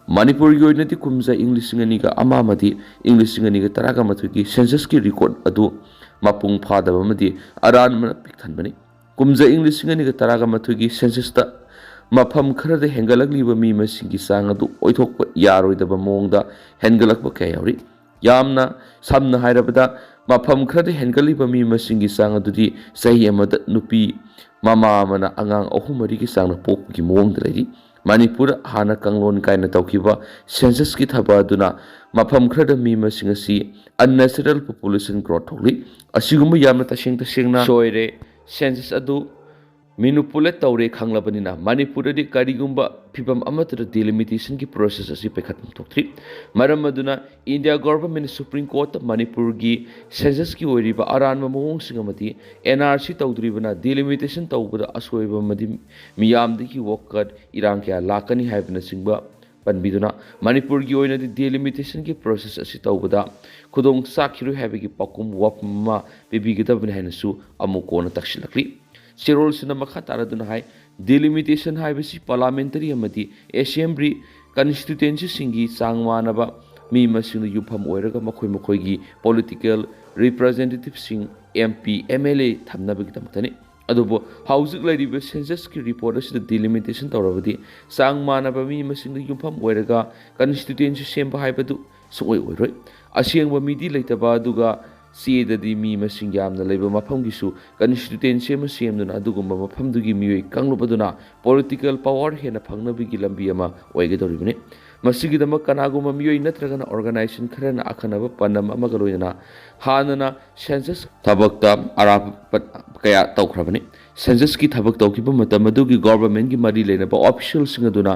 ꯃꯅꯤꯄꯨꯔꯒꯤ ꯑꯣꯏꯅꯗꯤ ꯀꯨꯝꯖꯥ ꯏꯪ ꯂꯤꯁꯤꯡ ꯑꯅꯤꯒ ꯑꯃ ꯑꯃꯗꯤ ꯏꯪ ꯂꯤꯁꯤꯡ ꯑꯅꯤꯒ ꯇꯔꯥꯒ ꯃꯥꯊꯣꯏꯒꯤ censusꯀꯤ record ꯑꯗꯨ ꯃꯄꯨꯡ ꯐꯥꯗꯕ ꯑꯃꯗꯤ ꯑꯔꯥꯟꯕꯅ ꯄꯤꯛ ꯊꯟꯕꯅꯤ꯫ ꯀꯨꯝꯖꯥ ꯏꯪ ꯂꯤꯁꯤꯡ ꯑꯅꯤꯒ ꯇꯔꯥꯒ ꯃꯥꯊꯣꯏꯒꯤ censusꯇ ꯃꯐꯝ ꯈꯔꯗ ꯍꯦꯟꯒꯠꯂꯛꯂꯤꯕ ꯃꯤ ꯃꯁꯤꯡꯒꯤ ꯆꯥꯡ ꯑꯗꯨ ꯑꯣꯏꯊꯣꯛꯄ ꯌꯥꯔꯣꯏꯗꯕ ꯃꯑꯣꯡꯗ ꯍꯦꯟꯒꯠꯂꯛꯄ ꯀꯌꯥ ꯌꯥꯎꯔꯤ꯫ ꯌꯥꯝꯅ ꯁꯝꯅ ꯍꯥꯏꯔꯕꯗ, ꯃꯐꯝ ꯈꯔꯗ ꯍꯦꯟꯒꯠꯂꯤꯕ ꯃꯤ ꯃꯁꯤꯡꯒꯤ ꯆꯥꯡ ꯑꯗꯨꯗꯤ ꯆꯍꯤ ꯑꯃꯗ ꯅꯨꯄꯤ ꯃꯃꯥ ꯑꯃꯅ ꯑꯉꯥꯡ ꯑꯍꯨꯝ ꯃꯔꯤꯒꯤ ꯆꯥꯡꯅ ꯄꯣꯛꯄꯒꯤ ꯃꯑꯣꯡꯗ ꯂꯩꯔꯤ꯫ ꯃꯅꯤꯄꯨꯔ ꯍꯥꯟꯅ ꯀꯥꯡꯂꯣꯟ ꯀꯥꯏꯅ ꯇꯧꯈꯤꯕ censusꯀꯤ ꯊꯕꯛ ꯑꯗꯨꯅ ꯃꯐꯝ ꯈꯔꯗ ꯃꯤ ꯃꯁꯤꯡ ꯑꯁꯤ unnatural population growth ꯊꯣꯛꯂꯤ꯫ ꯑꯁꯤꯒꯨꯝꯕ ꯌꯥꯝꯅ ꯇꯁꯦꯡ ꯇꯁꯦꯡꯅ ꯁꯣꯏꯔꯦ꯫ Census ꯑꯗꯨ manipulate ꯇꯧꯔꯦ ꯈꯪꯂꯕꯅꯤꯅ, ꯃꯅꯤꯄꯨꯔꯗꯗꯤ ꯀꯔꯤꯒꯨꯝꯕ ꯐꯤꯕꯝ ꯑꯃꯠꯇꯗ delimitation process ꯑꯁꯤ ꯄꯥꯏꯈꯠꯐꯝ ꯊꯣꯛꯇ꯭ꯔꯤ꯫ ꯃꯔꯝ ꯑꯗꯨꯅ, India Government Supreme Courtꯇ ꯃꯅꯤꯄꯨꯔꯒꯤ censusꯀꯤ ꯑꯣꯏꯔꯤꯕ ꯑꯔꯥꯟꯕ ꯃꯑꯣꯡꯁꯤꯡ ꯑꯃꯗꯤ N R C ꯇꯧꯗ꯭ꯔꯤꯕꯅ delimitation ꯇꯧꯕꯗ ꯑꯁꯣꯏꯕ ꯑꯃꯗꯤ ꯃꯤꯌꯥꯝꯗꯒꯤ ꯋꯥꯀꯠ ꯏꯔꯥꯡ ꯀꯌꯥ ꯂꯥꯛꯀꯅꯤ ꯍꯥꯏꯕꯅꯆꯤꯡꯕ ꯄꯟꯕꯤꯗꯨꯅ, ꯃꯅꯤꯄꯨꯔꯒꯤ ꯑꯣꯏꯅꯗꯤ delimitation process ꯑꯁꯤ ꯇꯧꯕꯗ ꯈꯨꯗꯣꯡ ꯆꯥꯈꯤꯔꯣꯏ ꯍꯥꯏꯕꯒꯤ ꯄꯥꯎꯈꯨꯝ ꯋꯥꯐꯝ ꯑꯃ ꯄꯤꯕꯤꯒꯗꯕꯅꯤ ꯍꯥꯏꯅꯁꯨ ꯑꯃꯨꯛ ꯀꯣꯟꯅ ꯇꯛꯁꯤꯜꯂꯛꯂꯤ꯫ ꯆꯦꯔꯣꯜꯁꯤꯅ ꯃꯈꯥ ꯇꯥꯔꯗꯨꯅ ꯍꯥꯏ, delimitation ꯍꯥꯏꯕꯁꯤ parliamentary ꯑꯃꯗꯤ assembly constituencyꯁꯤꯡꯒꯤ ꯆꯥꯡ ꯃꯥꯟꯅꯕ ꯃꯤ ꯃꯁꯤꯡꯅ ꯌꯨꯝꯐꯝ ꯑꯣꯏꯔꯒ ꯃꯈꯣꯏ ꯃꯈꯣꯏꯒꯤ political representativeꯁꯤꯡ, M P, M L A ꯊꯝꯅꯕꯒꯤꯗꯃꯛꯇꯅꯤ꯫ ꯑꯗꯨꯕꯨ ꯍꯧꯖꯤꯛ ꯂꯩꯔꯤꯕ censusꯀꯤ report ꯑꯁꯤꯗ delimitation ꯇꯧꯔꯕꯗꯤ ꯆꯥꯡ ꯃꯥꯟꯅꯕ ꯃꯤ ꯃꯁꯤꯡꯗ ꯌꯨꯝꯐꯝ ꯑꯣꯏꯔꯒ constituency ꯁꯦꯝꯕ ꯍꯥꯏꯕꯗꯨ ꯁꯨꯡꯑꯣꯏ ꯑꯣꯏꯔꯣꯏ꯫ ꯑꯁꯦꯡꯕ ꯃꯤꯗꯤ ꯂꯩꯇꯕ ꯑꯗꯨꯒ ꯆꯦꯗꯗꯤ ꯃꯤ ꯃꯁꯤꯡ ꯌꯥꯝꯅ ꯂꯩꯕ ꯃꯐꯝꯒꯤꯁꯨ ꯀꯟꯁꯇꯤꯇ꯭ꯌꯨꯇꯦꯟꯁꯤ ꯑꯃ ꯁꯦꯝꯗꯨꯅ ꯑꯗꯨꯒꯨꯝꯕ ꯃꯐꯝꯗꯨꯒꯤ ꯃꯤꯑꯣꯏ ꯀꯥꯡꯂꯨꯞ ꯑꯗꯨꯅ ꯄꯣꯂꯤꯇꯤꯀꯦꯜ ꯄꯥꯋꯔ ꯍꯦꯟꯅ ꯐꯪꯅꯕꯒꯤ ꯂꯝꯕꯤ ꯑꯃ ꯑꯣꯏꯒꯗꯧꯔꯤꯕꯅꯤ꯫ ꯃꯁꯤꯒꯤꯗꯃꯛ ꯀꯅꯥꯒꯨꯝꯕ ꯃꯤꯑꯣꯏ ꯅꯠꯇ꯭ꯔꯒꯅ ꯑꯣꯔꯒꯅꯥꯏꯖꯦꯁꯟ ꯈꯔꯅ ꯑꯈꯟꯅꯕ ꯄꯥꯟꯗꯝ ꯑꯃꯒ ꯂꯣꯏꯅꯅ ꯍꯥꯟꯅꯅ ꯁꯦꯟꯁꯁ ꯊꯕꯛꯇ ꯑꯔꯥꯞꯄ ꯀꯌꯥ ꯇꯧꯈ꯭ꯔꯕꯅꯤ꯫ ꯁꯦꯟꯁꯁꯀꯤ ꯊꯕꯛ ꯇꯧꯈꯤꯕ ꯃꯇꯝ ꯑꯗꯨꯒꯤ ꯒꯣꯚꯔꯟꯃꯦꯟꯠꯀꯤ ꯃꯔꯤ ꯂꯩꯅꯕ ꯑꯣꯐꯤꯁꯤꯌꯦꯜꯁꯤꯡ ꯑꯗꯨꯅ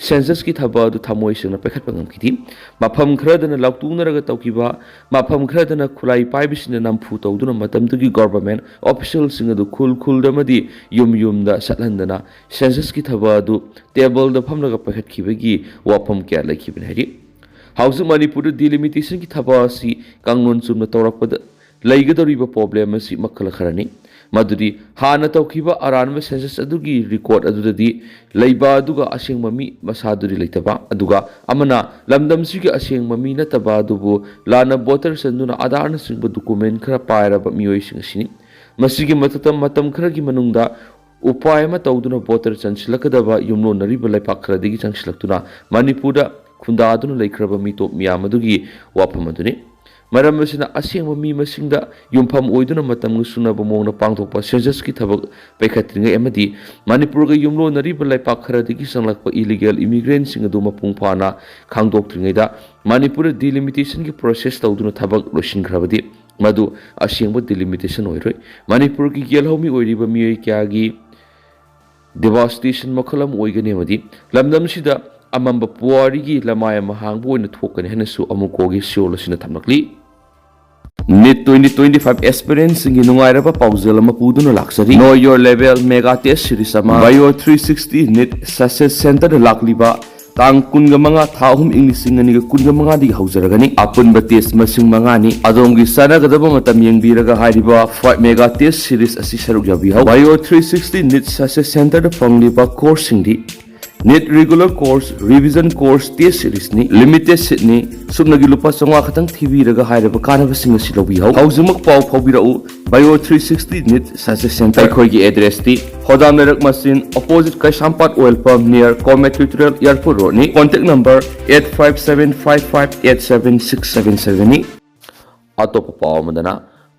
ꯁꯦꯟꯁꯁꯀꯤ ꯊꯕꯛ ꯑꯗꯨ ꯊꯃꯣꯏ ꯁꯦꯡꯅ ꯄꯥꯏꯈꯠꯄ ꯉꯝꯈꯤꯗꯦ꯫ ꯃꯐꯝ ꯈꯔꯗꯅ ꯂꯥꯎꯇꯨꯅꯔꯒ ꯇꯧꯈꯤꯕ, ꯃꯐꯝ ꯈꯔꯗꯅ ꯈꯨꯠꯂꯥꯏ ꯄꯥꯏꯕꯁꯤꯡꯅ ꯅꯝꯐꯨ ꯇꯧꯗꯨꯅ ꯃꯇꯝꯗꯨꯒꯤ ꯒꯣꯚꯔꯟꯃꯦꯟꯠ ꯑꯣꯐꯤꯁꯤꯌꯦꯜꯁꯤꯡ ꯑꯗꯨ ꯈꯨꯜ ꯈꯨꯜꯗ ꯑꯃꯗꯤ ꯌꯨꯝ ꯌꯨꯝꯗ ꯆꯠꯍꯟꯗꯅ ꯁꯦꯟꯁꯁꯀꯤ ꯊꯕꯛ ꯑꯗꯨ ꯇꯦꯕꯜꯗ ꯐꯝꯂꯒ ꯄꯥꯏꯈꯠꯈꯤꯕꯒꯤ ꯋꯥꯐꯝ ꯀꯌꯥ ꯂꯩꯈꯤꯕꯅꯤ ꯍꯥꯏꯔꯤ꯫ ꯍꯧꯖꯤꯛ ꯃꯅꯤꯄꯨꯔꯗ ꯗꯤꯂꯤꯃꯤꯇꯦꯁꯟꯒꯤ ꯊꯕꯛ ꯑꯁꯤ ꯀꯥꯡꯂꯣꯟ ꯆꯨꯝꯅ ꯇꯧꯔꯛꯄꯗ ꯂꯩꯒꯗꯧꯔꯤꯕ ꯄ꯭ꯔꯣꯕ꯭ꯂꯦꯝ ꯑꯁꯤ ꯃꯈꯜ ꯈꯔꯅꯤ꯫ ꯃꯗꯨꯗꯤ ꯍꯥꯟꯅ ꯇꯧꯈꯤꯕ ꯑꯔꯥꯟꯕ ꯁꯦꯟꯁꯁ ꯑꯗꯨꯒꯤ ꯔꯦꯀꯣꯔꯗ ꯑꯗꯨꯗꯗꯤ ꯂꯩꯕ ꯑꯗꯨꯒ ꯑꯁꯦꯡꯕ ꯃꯤ ꯃꯁꯥꯗꯨꯗꯤ ꯂꯩꯇꯕ, ꯑꯗꯨꯒ ꯑꯃꯅ ꯂꯝꯗꯝꯁꯤꯒꯤ ꯑꯁꯦꯡꯕ ꯃꯤ ꯅꯠꯇꯕ ꯑꯗꯨꯕꯨ ꯂꯥꯟꯅ ꯚꯣꯇꯔ ꯆꯟꯗꯨꯅ ꯑꯥꯙꯥꯔꯅꯆꯤꯡꯕ ꯗꯣꯀꯨꯃꯦꯟ ꯈꯔ ꯄꯥꯏꯔꯕ ꯃꯤꯑꯣꯏꯁꯤꯡ ꯑꯁꯤꯅꯤ꯫ ꯃꯁꯤꯒꯤ ꯃꯊꯛꯇ ꯃꯇꯝ ꯈꯔꯒꯤ ꯃꯅꯨꯡꯗ ꯎꯄꯥꯏ ꯑꯃ ꯇꯧꯗꯨꯅ ꯚꯣꯇꯔ ꯆꯟꯁꯤꯜꯂꯛꯀꯗꯕ ꯌꯨꯝꯂꯣꯟꯅꯔꯤꯕ ꯂꯩꯄꯥꯛ ꯈꯔꯗꯒꯤ ꯆꯪꯁꯤꯜꯂꯛꯇꯨꯅ ꯃꯅꯤꯄꯨꯔꯗ ꯈꯨꯟꯗꯥꯗꯨꯅ ꯂꯩꯈ꯭ꯔꯕ ꯃꯤꯇꯣꯞ ꯃꯤꯌꯥꯝ ꯑꯗꯨꯒꯤ ꯋꯥꯐꯝ ꯑꯗꯨꯅꯤ꯫ ꯃꯔꯝ ꯑꯁꯤꯅ ꯑꯁꯦꯡꯕ ꯃꯤ ꯃꯁꯤꯡꯗ ꯌꯨꯝꯐꯝ ꯑꯣꯏꯗꯨꯅ ꯃꯇꯝꯒ ꯆꯨꯅꯕ ꯃꯑꯣꯡꯗ ꯄꯥꯡꯊꯣꯛꯄ ꯁꯦꯟꯁꯁꯀꯤ ꯊꯕꯛ ꯄꯥꯏꯈꯠꯇ꯭ꯔꯤꯉꯩ ꯑꯃꯗꯤ ꯃꯅꯤꯄꯨꯔꯒ ꯌꯨꯝꯂꯣꯟꯅꯔꯤꯕ ꯂꯩꯄꯥꯛ ꯈꯔꯗꯒꯤ ꯆꯪꯂꯛꯄ ꯏꯂꯤꯒꯦꯜ ꯏꯃꯤꯒ꯭ꯔꯦꯟꯁꯤꯡ ꯑꯗꯨ ꯃꯄꯨꯡ ꯐꯥꯅ ꯈꯪꯗꯣꯛꯇ꯭ꯔꯤꯉꯩꯗ ꯃꯅꯤꯄꯨꯔꯗ ꯗꯤꯂꯤꯃꯤꯇꯦꯁꯟꯒꯤ ꯄ꯭ꯔꯣꯁꯦꯁ ꯇꯧꯗꯨꯅ ꯊꯕꯛ ꯂꯣꯏꯁꯤꯟꯈ꯭ꯔꯕꯗꯤ ꯃꯗꯨ ꯑꯁꯦꯡꯕ ꯗꯤꯂꯤꯃꯤꯇꯦꯁꯟ ꯑꯣꯏꯔꯣꯏ꯫ ꯃꯅꯤꯄꯨꯔꯒꯤ ꯌꯦꯜꯍꯧꯃꯤ ꯑꯣꯏꯔꯤꯕ ꯃꯤꯑꯣꯏ ꯀꯌꯥꯒꯤ ꯗꯤꯚꯥꯁꯇꯦꯁꯟ ꯃꯈꯜ ꯑꯃ ꯑꯣꯏꯒꯅꯤ ꯑꯃꯗꯤ ꯂꯝꯗꯝꯁꯤꯗ ꯑꯃꯝꯕ ꯄꯨꯋꯥꯔꯤꯒꯤ ꯂꯃꯥꯏ ꯑꯃ ꯍꯥꯡꯕ ꯑꯣꯏꯅ ꯊꯣꯛꯀꯅꯤ ꯍꯥꯏꯅꯁꯨ ꯑꯃꯨꯛꯀꯣꯒꯤ ꯁꯤꯑꯣꯜ ꯑꯁꯤꯅ ꯊꯝꯂꯛꯂꯤ꯫ ꯅꯤꯠ twenty twenty five aspirantꯁꯤꯡꯒꯤ ꯅꯨꯡꯉꯥꯏꯔꯕ ꯄꯥꯎꯖꯦꯜ ꯑꯃ ꯄꯨꯗꯨꯅ ꯂꯥꯛꯆꯔꯤ꯫ Know Your Level Mega Test Series ꯑꯃ Bio three sixty NEET Success Centerꯗ ꯂꯥꯛꯂꯤꯕ ꯇꯥꯡ ꯀꯨꯟꯒ ꯃꯉꯥ, ꯊꯥ ꯑꯍꯨꯝ, ꯏꯪ ꯂꯤꯁꯤꯡ ꯑꯅꯤꯒ ꯀꯨꯟꯒ ꯃꯉꯥꯗꯒꯤ ꯍꯧꯖꯔꯒꯅꯤ꯫ ꯑꯄꯨꯟꯕ ꯇꯦꯁ ꯃꯁꯤꯡ ꯃꯉꯥꯅꯤ꯫ ꯑꯗꯣꯝꯒꯤ ꯆꯥꯟꯅꯒꯗꯕ ꯃꯇꯝ ꯌꯦꯡꯕꯤꯔꯒ ꯍꯥꯏꯔꯤꯕ ꯐꯥꯏꯚ ꯃꯦꯒꯥ ꯇꯦꯁ ꯁꯤꯔꯤꯁ ꯑꯁꯤ ꯁꯔꯨꯛ ꯌꯥꯕꯤꯍꯧ꯫ Bio three sixty NEET Success Centerꯗ ꯐꯪꯂꯤꯕ ꯀꯣꯔꯁꯁꯤꯡꯗꯤ NEET Regular Course, Revision Course, Test Seriesꯅꯤ꯫ Limited seatꯅꯤ꯫ ꯁꯨꯞꯅꯒꯤ ꯂꯨꯄꯥ ꯆꯥꯝꯃꯉꯥ ꯈꯛꯇꯪ ꯊꯤꯕꯤꯔꯒ ꯍꯥꯏꯔꯤꯕ ꯀꯥꯟꯅꯕꯁꯤꯡ ꯑꯁꯤ ꯂꯧꯕꯤꯍꯧ꯫ ꯍꯧꯖꯤꯛꯃꯛ ꯄꯥꯎ ꯐꯥꯎꯕꯤꯔꯛꯎ꯫ Bio three sixty NEET Success Center꯫ ꯑꯩꯈꯣꯏꯒꯤ addressꯇꯤ ꯍꯣꯗꯥꯝ ꯂꯩꯔꯛ ꯃꯆꯤꯟ, opposite ꯀꯩꯁꯥꯝꯄꯥꯠ oil pump, near Comet Tutorial Airport Roadꯅꯤ꯫ Contact number eight five seven five five eight seven six seven sevenꯅꯤ꯫ ꯑꯇꯣꯞꯄ ꯄꯥꯎ ꯑꯃꯗꯅ,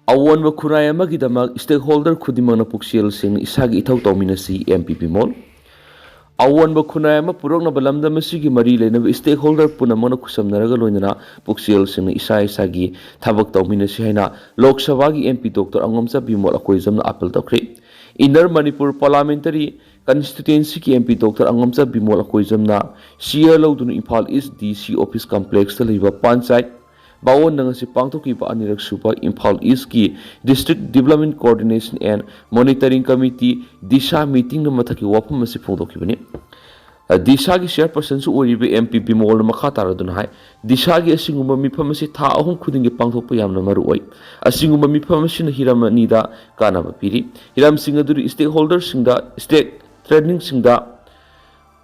ꯑꯑꯣꯟꯕ ꯈꯨꯟꯅꯥꯏ ꯑꯃꯒꯤꯗꯃꯛ stakeholder ꯈꯨꯗꯤꯡꯃꯛꯅ ꯄꯨꯛꯆꯦꯜ ꯁꯦꯡꯅ ꯏꯁꯥꯒꯤ ꯏꯊꯧ ꯇꯧꯃꯤꯟꯅꯁꯤ, ꯑꯦꯝ ꯄꯤ ꯕꯤꯃꯣꯜ꯫ ꯑꯑꯣꯟꯕ ꯈꯨꯟꯅꯥꯏ ꯑꯃ ꯄꯨꯔꯛꯅꯕ ꯂꯝꯗꯝ ꯑꯁꯤꯒꯤ ꯃꯔꯤ ꯂꯩꯅꯕ stakeholder ꯄꯨꯝꯅꯃꯛꯅ ꯈꯨꯠꯁꯝꯅꯔꯒ ꯂꯣꯏꯅꯅ ꯄꯨꯛꯆꯦꯜ ꯁꯦꯡꯅ ꯏꯁꯥ ꯏꯁꯥꯒꯤ ꯊꯕꯛ ꯇꯧꯃꯤꯟꯅꯁꯤ ꯍꯥꯏꯅ ꯂꯣꯛ ꯁꯚꯥꯒꯤ M P doctor Angomcha Bimol ꯑꯀꯣꯏꯖꯝꯅ ꯑꯥꯄꯤꯜ ꯇꯧꯈ꯭ꯔꯦ꯫ Inner Manipur Parliamentary Constituencyꯒꯤ M P doctor Angomcha Bimol ꯑꯀꯣꯏꯖꯝꯅ ꯁꯤꯌꯔ ꯂꯧꯗꯨꯅ ꯏꯝꯐꯥꯜ ꯏꯁ ꯗꯤ ꯁꯤ ꯑꯣꯐꯤꯁ ꯀꯝꯄ꯭ꯂꯦꯛꯁꯇ ꯂꯩꯕ ꯄꯟꯆꯥꯌꯠ ꯕꯥꯋꯣꯟꯗ ꯉꯁꯤ ꯄꯥꯡꯊꯣꯛꯈꯤꯕ ꯑꯅꯤꯔꯛ ꯁꯨꯕ ꯏꯝꯐꯥꯜ ꯏꯁꯀꯤ District Development Coordination and Monitoring Committee, Disha, ꯃꯤꯇꯤꯡꯗ ꯃꯊꯛꯀꯤ ꯋꯥꯐꯝ ꯑꯁꯤ ꯐꯣꯡꯗꯣꯛꯈꯤꯕꯅꯤ꯫ ꯗꯤꯁꯥꯒꯤ ꯆꯤꯌꯔꯄꯔꯁꯟꯁꯨ ꯑꯣꯏꯔꯤꯕ ꯑꯦꯝ ꯄꯤ ꯕꯤꯃꯣꯜꯅ ꯃꯈꯥ ꯇꯥꯔꯗꯨꯅ ꯍꯥꯏ, ꯗꯤꯁꯥꯒꯤ ꯑꯁꯤꯒꯨꯝꯕ ꯃꯤꯐꯝ ꯑꯁꯤ ꯊꯥ ꯑꯍꯨꯝ ꯈꯨꯗꯤꯡꯒꯤ ꯄꯥꯡꯊꯣꯛꯄ ꯌꯥꯝꯅ ꯃꯔꯨ ꯑꯣꯏ꯫ ꯑꯁꯤꯒꯨꯝꯕ ꯃꯤꯐꯝ ꯑꯁꯤꯅ ꯍꯤꯔꯝ ꯑꯅꯤꯗ ꯀꯥꯟꯅꯕ ꯄꯤꯔꯤ꯫ ꯍꯤꯔꯝꯁꯤꯡ ꯑꯗꯨꯗꯤ stakeholderꯁꯤꯡꯗ, stake tradingꯁꯤꯡꯗ